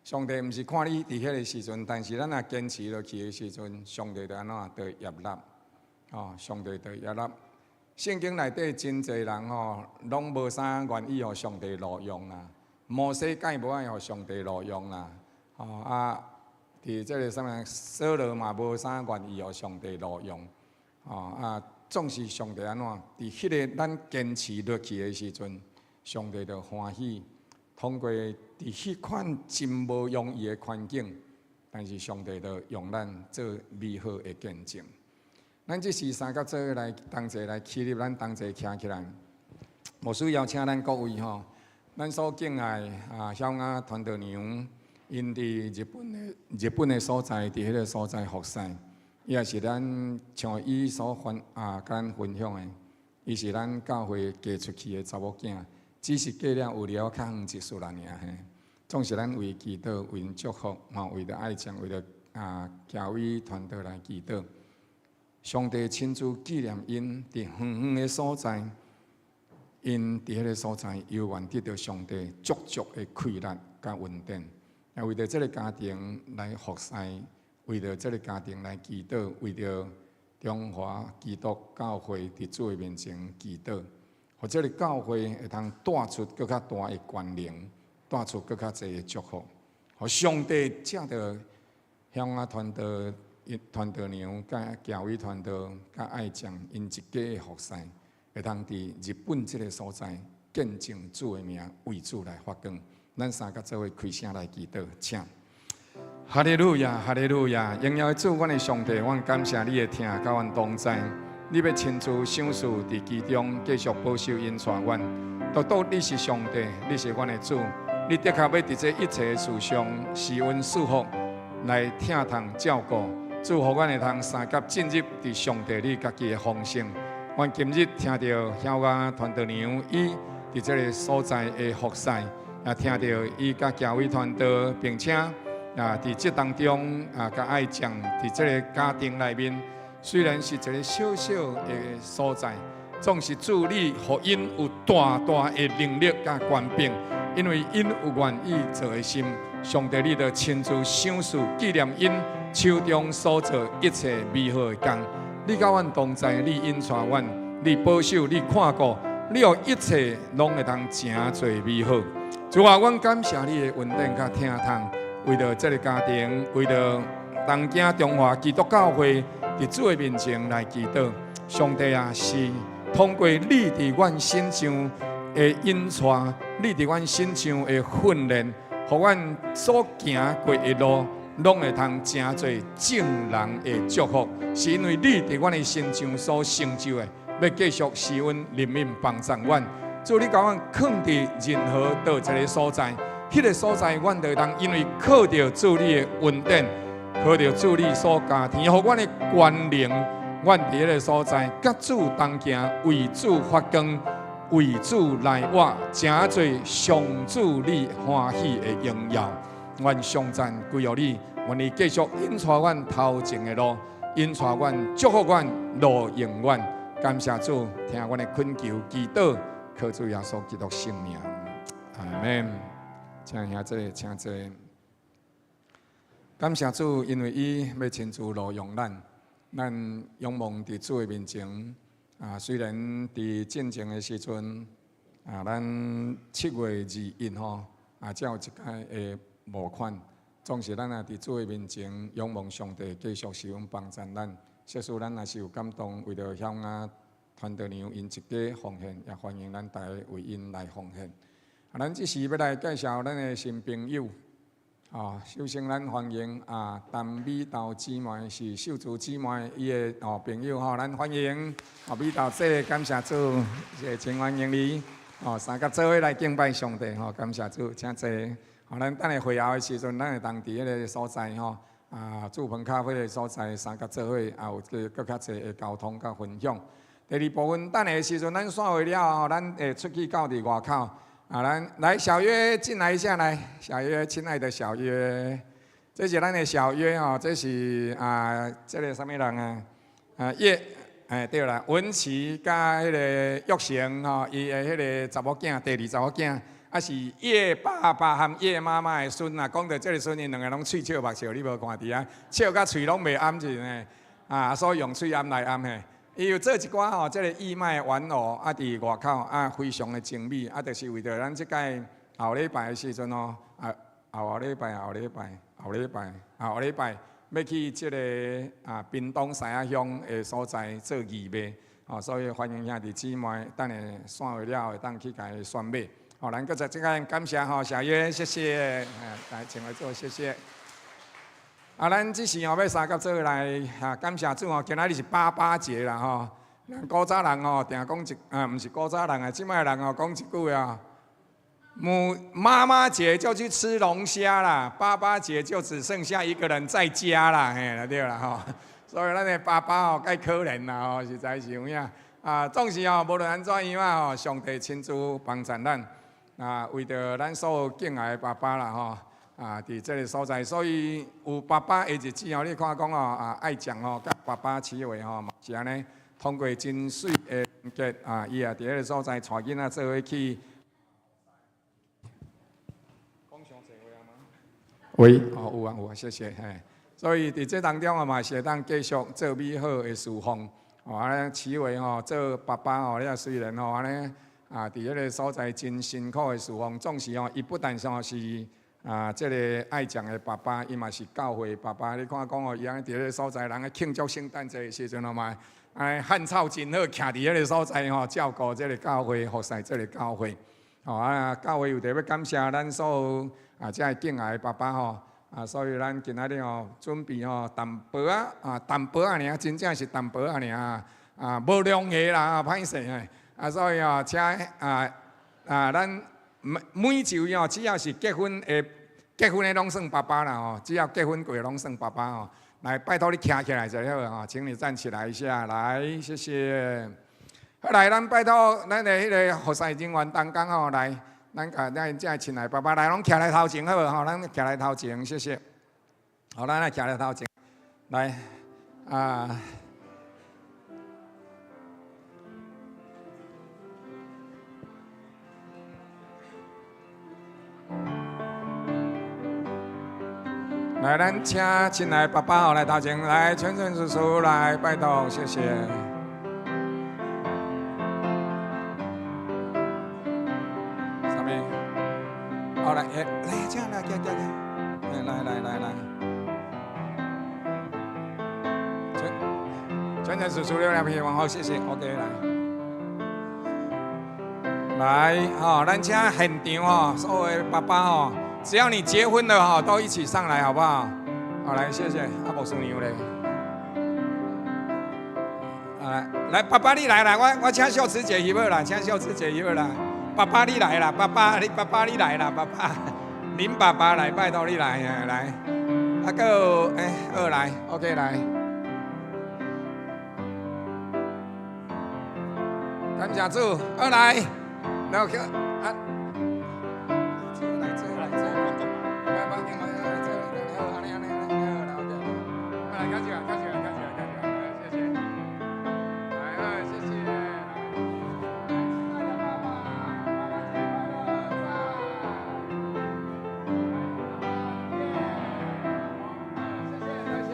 上帝毋是看你佇彼个時陣，但是咱若堅持落去的時陣，上帝就按怎，就會悅納。哦，上帝就會悅納。聖經內底真濟人吼，攏無啥願意予上帝錄用啦。摩西梗無愛予上帝錄用啦。吼啊，佇這个啥物，掃羅嘛無啥願意予上帝錄用。吼啊，總是上帝按怎？佇彼个咱堅持落去的時陣，上帝就歡喜。通過佇彼款真無容易的環境，但是上帝就用咱做美好的見證。咱這時三佮做伙來同齊來起立，咱同齊徛起來。牧師邀請咱各位吼，咱所敬愛啊，曉雅傳道娘，𪜶佇日本的所在，佇彼个所在服侍，伊也是咱像伊所分啊，共咱分享的，伊是咱教會嫁出去的查某囝。只是過了有了較遠一絲爾嘿，總是咱為祈禱、為𪜶祝福，吼，為著愛將、為著啊教會團隊來祈禱。上帝親自紀念𪜶佇遠遠的所在，𪜶佇彼个所在猶原得著上帝足足的氣力佮恩典，也為著這个家庭來服侍，為著這个家庭來祈禱，為著中華基督教會佇主的面前祈禱。予這个教會會通帶出閣較大的權能，帶出閣較濟的祝福。予上帝藉著鄉下傳道、傳道娘、佮教會傳道、佮愛將𪜶一家的服侍，會通佇日本這个所在見證主的名，為主來發光。咱三佮做伙開聲來祈禱，請。哈利路亞，哈利路亞！榮耀的主，阮的上帝，阮感謝你的疼，佮阮同在。你欲親自賞賜佇其中，繼續保守𪜶帶阮。獨獨你是上帝，你是阮的主，你的確欲佇這一切的事上施恩賜福，來疼痛照顧。祝福阮會通三佮進入佇上帝你家己的豐盛。阮今日聽著曉雅傳道娘伊佇這个所在的服侍，也聽著伊佮教會傳道，並且啊佇這當中啊佮愛將佇這个家庭內面。雖然是一个小小的所在，總是主你予𪜶有大大的能力佮權柄，因為𪜶有願意做的心，上帝你就親自賞賜紀念𪜶手中所做一切美好的工。你佮阮同在，你引帶阮，你保守，你看顧，你予一切攏會當成做美好。主啊，阮感謝你的恩典佮疼痛，為著這个家庭，為著東京中華基督教會佇主的面前來祈禱。上帝啊，是通過你佇阮身上的引帶，你佇阮身上的訓練，予阮所行過的路，攏會通成做眾人的祝福。是因為你佇阮的身上所成就的，欲繼續施恩憐憫幫助阮。主，你共阮囥佇任何佗一个所在，彼个所在，阮就會當因為靠著主你的恩典，靠著主你所加添，予阮的權能，阮佇彼个所在，佮主同行，為主發光，為主來活，成做上主你歡喜的榮耀。阮頌讚歸予你，願你繼續引帶阮頭前的路，引帶阮，祝福阮，路用阮。感謝主，聽阮的懇求祈禱，靠主耶穌基督聖名，阿門。請兄坐，請坐。感謝主，因為伊欲親自路用咱，咱仰望佇主的面前。啊，雖然佇進前的時陣，啊，咱7月21吼，啊，才有一擺的募款，總是咱也佇主的面前仰望上帝繼續施恩幫助咱。設使咱若是有感動，為著鄉下傳道娘𪜶一家奉獻，也歡迎咱逐家為𪜶來奉獻。啊，咱這時欲來介紹咱的新朋友。啊，首先咱歡迎啊，陳美豆姊妹是秀珠姊妹伊的哦朋友吼，咱歡迎哦美豆姐，感謝主，謝真歡迎你哦，三佮做伙來敬拜上帝吼，感謝主，請坐。吼，咱等下會後的時陣，咱會當佇彼个所在吼，啊，祝朋咖啡的所在，三佮做伙，也有閣較濟的溝通佮分享。第二部分，等下的時陣，咱散會了後，咱會出去到佇外口。啊，咱來小約進來一下來，小約，親愛的小約，這是咱的小約吼，這是啊，這个啥物人啊？啊葉，哎對啦，文琪佮彼个玉成吼，伊的彼个查某囝，第二查某囝，啊是葉爸爸和葉媽媽的孫啊。講著這个孫，𪜶兩个攏喙笑目笑，你無看佇遐笑甲喙攏袂掩住呢？啊，所以用喙罨來罨嘿。伊有做一寡吼，這个義賣玩偶啊，佇外口啊，非常的精美啊，就是為著咱這擺後禮拜的時陣吼，啊後後禮拜、後禮拜、後禮拜、後禮拜，欲去這个啊屏東獅仔鄉的所在做義賣，吼，所以歡迎兄弟姊妹，等下散會了後會當去共伊選買。吼，咱閣再這擺感謝吼，小約，謝謝，來請來坐，謝謝。啊，咱這時吼欲三佮做伙來啊，感謝主吼，今仔日是爸爸節啦吼。咱古早人吼，定講一啊，毋是古早人啊，這擺人吼講一句啊，母媽媽節就去吃龍蝦啦，爸爸節就只剩下一個人在家啦，嘿，對啦吼。所以咱的爸爸吼，較可憐啦吼，實在是有影。啊，總是吼，無論按怎樣啊吼，上帝親自幫助咱啊，為著咱所有敬愛的爸爸啦吼。啊，佇這个所在，所以有爸爸的日子吼，你看講吼啊，愛講吼，佮爸爸起話吼，嘛是按呢，通過真媠的連結啊，伊也佇彼个所在帶囡仔做伙去。講傷濟話啊嗎？喂，哦，有啊有啊，謝謝嘿。所以佇這當中啊，嘛是會當繼續做美好的侍奉。哦，按呢起話吼，做爸爸吼，你雖然吼按呢啊，佇彼个所在真辛苦的侍奉，總是吼，伊不但說是。啊，這个愛講的爸爸，伊嘛是教會爸爸。你看講哦，伊按呢佇彼个所在，人咧慶祝聖誕節的時陣，嘛，哎，漢草真好，徛佇彼个所在吼，照顧這个教會，服侍這个教會。吼啊，教會有特欲感謝咱所有啊，遮个敬愛的爸爸吼。啊，所以咱今仔日吼準備吼淡薄仔啊，淡薄仔爾，真正是淡薄仔爾啊，無量的啦，歹勢嘿。啊，所以吼，請啊啊，咱。每每一位吼，只要是結婚的，結婚的攏算爸爸啦吼，只要結婚過攏算爸爸吼。來，拜託你徛起來就好吼，請你站起來一下，來，謝謝。好來，咱拜託咱的彼个服侍人員同工吼，來，咱共咱遮親愛爸爸來，攏徛來頭前好無吼？咱徛來頭前，謝謝。好，咱來徛來頭前，來，啊。來，咱請親愛爸爸吼來頭前來，全全叔叔來，拜託，謝謝。啥物？好來，來，請來，行行行，來來來來來。全全全叔叔了兩片，好，謝謝，OK，來。來，吼，咱請現場吼，所有的爸爸吼，只要你結婚了吼，都一起上來，好不好？好，來，謝謝。啊，牧師娘咧。來，來，爸爸你來啦，我請秀慈姐去好啦，請秀慈姐去好啦。爸爸你來啦，爸爸你爸爸你來啦，爸爸，林爸爸來，拜託你來啊，來。啊，閣有，欸，二來，OK 來。感謝主，二來，然後去啊。來這來這，來來來這來，好，按呢按呢按呢，好啦，OK。來，較少較少較少較少，來，謝謝。來，好，謝謝。來，親愛的爸爸，爸爸節快樂，讚。謝謝，多謝。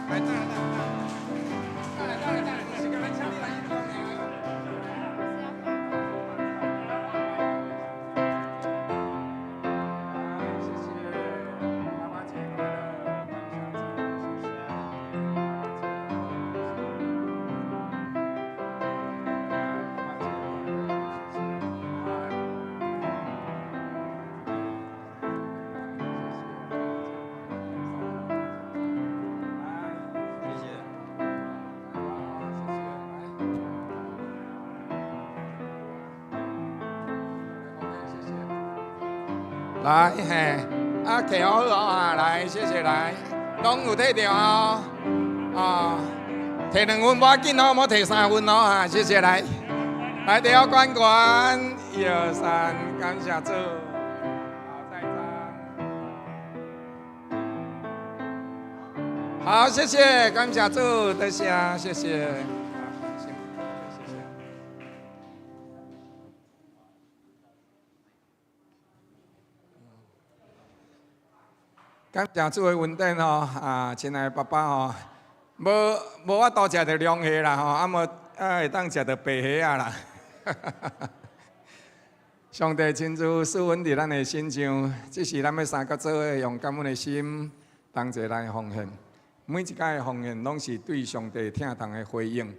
來，等下等下，等下等下等下，時間咱請你來一張爾。來，謝謝，爸爸節快樂，感謝主，謝謝，爸爸節快樂，爸爸節快樂，謝謝，來，謝謝，爸爸節快樂，謝謝，來，OK，謝謝。來嘿，啊，摕好好啊，來，謝謝來，攏有摕著哦，啊，摕兩份無要緊哦，莫摕三份哦，啊，謝謝來，來，對管管，一二三，感謝主，好，再一張，好，謝謝，感謝主，多謝，謝謝，好，謝謝。感謝主的恩典吼，啊，親愛的爸爸吼，無無法度食著龍蝦啦吼，啊無啊會當食著白蝦仔啦。上帝親自賜恩佇咱的身上，這是咱欲三甲做伙用感恩的心同齊來奉獻。每一擺的奉獻，攏是對上帝疼痛的回應。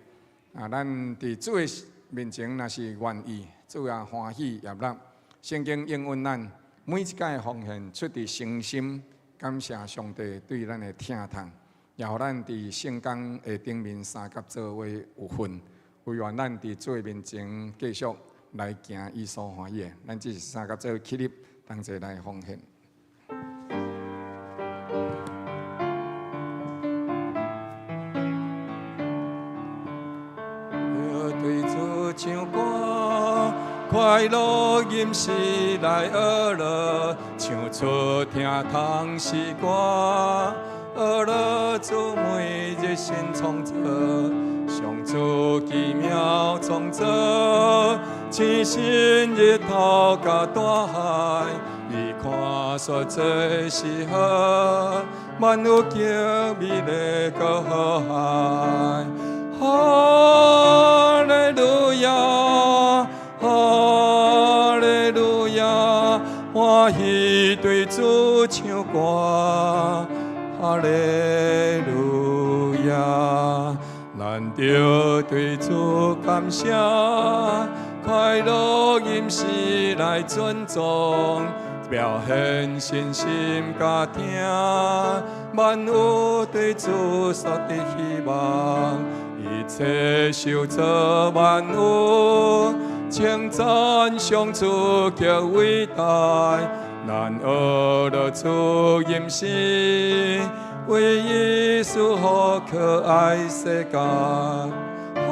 啊，咱佇主的面前，若是願意，主也歡喜悅納。聖經應允咱，每一擺的奉獻出自誠心。感謝上帝對咱的疼痛，也予咱佇聖工的頂面三甲做伙有份。惟願咱佇主的面前繼續來行伊所歡喜的。咱這是三甲做伙起立，同齊來奉獻。要對主唱歌，快樂吟詩來學樂，唱出疼痛詩歌，學樂主每日新創造，上主奇妙創造，星星日頭佮大海，伊看說這是好，萬有極美麗閣和諧。哈利路亞，哈利路亞，歡喜對主唱歌，哈利路亞，咱著對主感謝，快樂吟詩來尊頌，表現信心佮疼，萬有對主所的希望，一切受造萬有，稱讚上主極偉大，咱學樂主吟詩，為伊賜福可愛世界。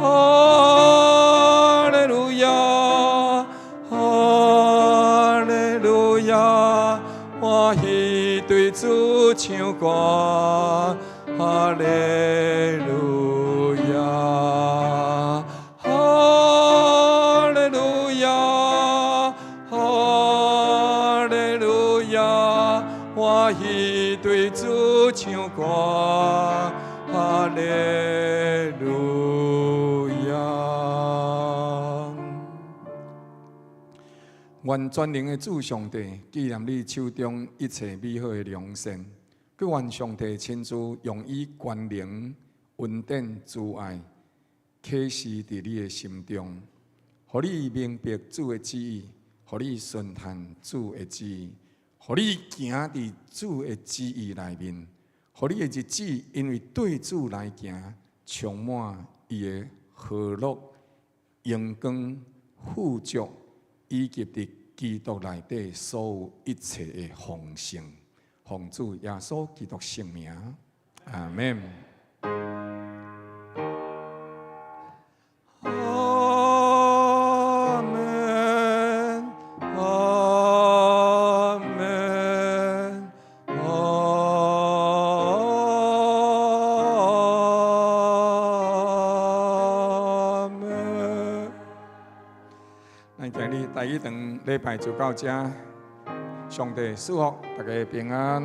哈利路亞，哈利路亞，歡喜對主唱歌，哈利路亞，哈利路亞，哈利路亞，歡喜對主主唱歌，哈利路亞。願全能的主上帝紀念你手中一切美好的良善，閣願上帝親自用伊權能、恩典、慈愛啟示佇你的心中，予你明白主的旨意，予你順從主的旨意，予你行佇主的旨意內面，予你的日子因為對主來行，充滿伊的和樂、榮光、富足，以及佇基督內底所有一切的豐盛。奉主耶穌基督聖名，阿門。阿門，阿門，阿門。咱今日第一堂禮拜就到這，上帝賜福大家平安。